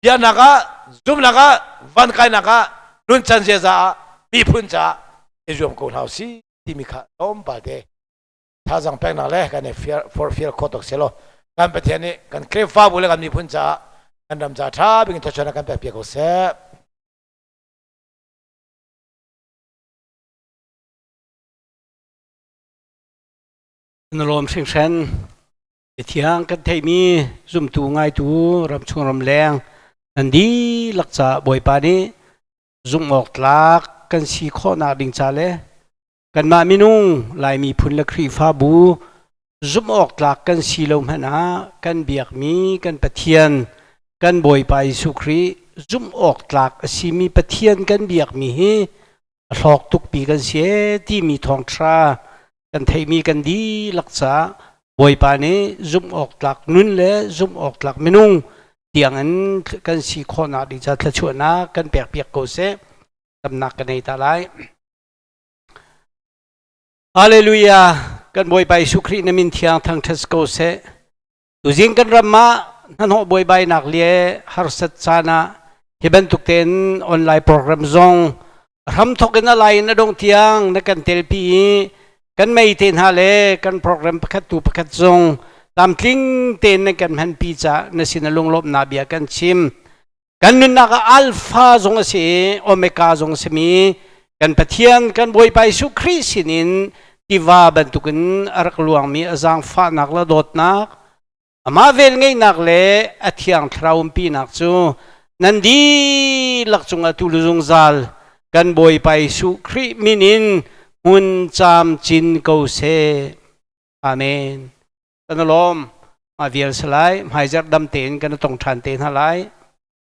S4: Biaknak ah, zumnak ah, van kainak ah, nuncan ziaza ah, miphun caah i zuam ko hna usih timi kha tlawmpal te thazaang peknak le kan i forhfial khawh tuk selaw kan Pathian nih kan Khrihfabu le kan miphun caah kan ram ca ṭha bik in thluachuahnak kan pek piak ko seh.
S3: Na lawm hringhran. Mithiang kan theihmi zumtu ngaitu ramchung ramleng nan dihlak caah Bawipa nih zumh awk tlak kan si khawhnak ding ca le kanmah minung Lai miphun le Khrihfabu zumh awk tlak kan si lo hmanh ah kan biakmi kan Pathian kan Bawipa Jesuh Khrih zumh awk tlak a simi Pathian kan biakmi hi. A hlawk tukpi kan si ee timi thawngṭha kan theihmi kan dihlak caah Bawipa nih zumh awk tlak nun le zumh awk tlak minung tiangin kan si khawhnak ding ca thluachuahnak kan pekpiak ko seh. Damnak ka nei ta lai. Hallelujah! Kan Bawipa Jesuh Khrih na min thiang thangṭhat ko seh. Tuzing kan ram ah hnahnawh buaibainak le harsat caan ah hi bantuk tein online program zong hramthok in a lai in a dongh tiang na kan telpi i kan mei te hna le kan program pakhat tu pakhat zong tlamtling tein na kan hmanpi caah na sin a lunglawmhnak bia kan chim. Kan nunnak ah alpha zong a si i omega zong a simi kan Pathian kan Bawipa Jesuh Khrih sinin tiva bantukin a rak luangmi a zaangfahnak le dawtnak amah velngeihnak le a thiang thlarau umpinak cu nan dihlak cungah tu zungzal kan Bawipa Jesuh Khrih min in hmun camcin ko seh. Amen. Kan lawm. Ma vial salai hmaizarh dam tein kan tong ṭhan te hna lai.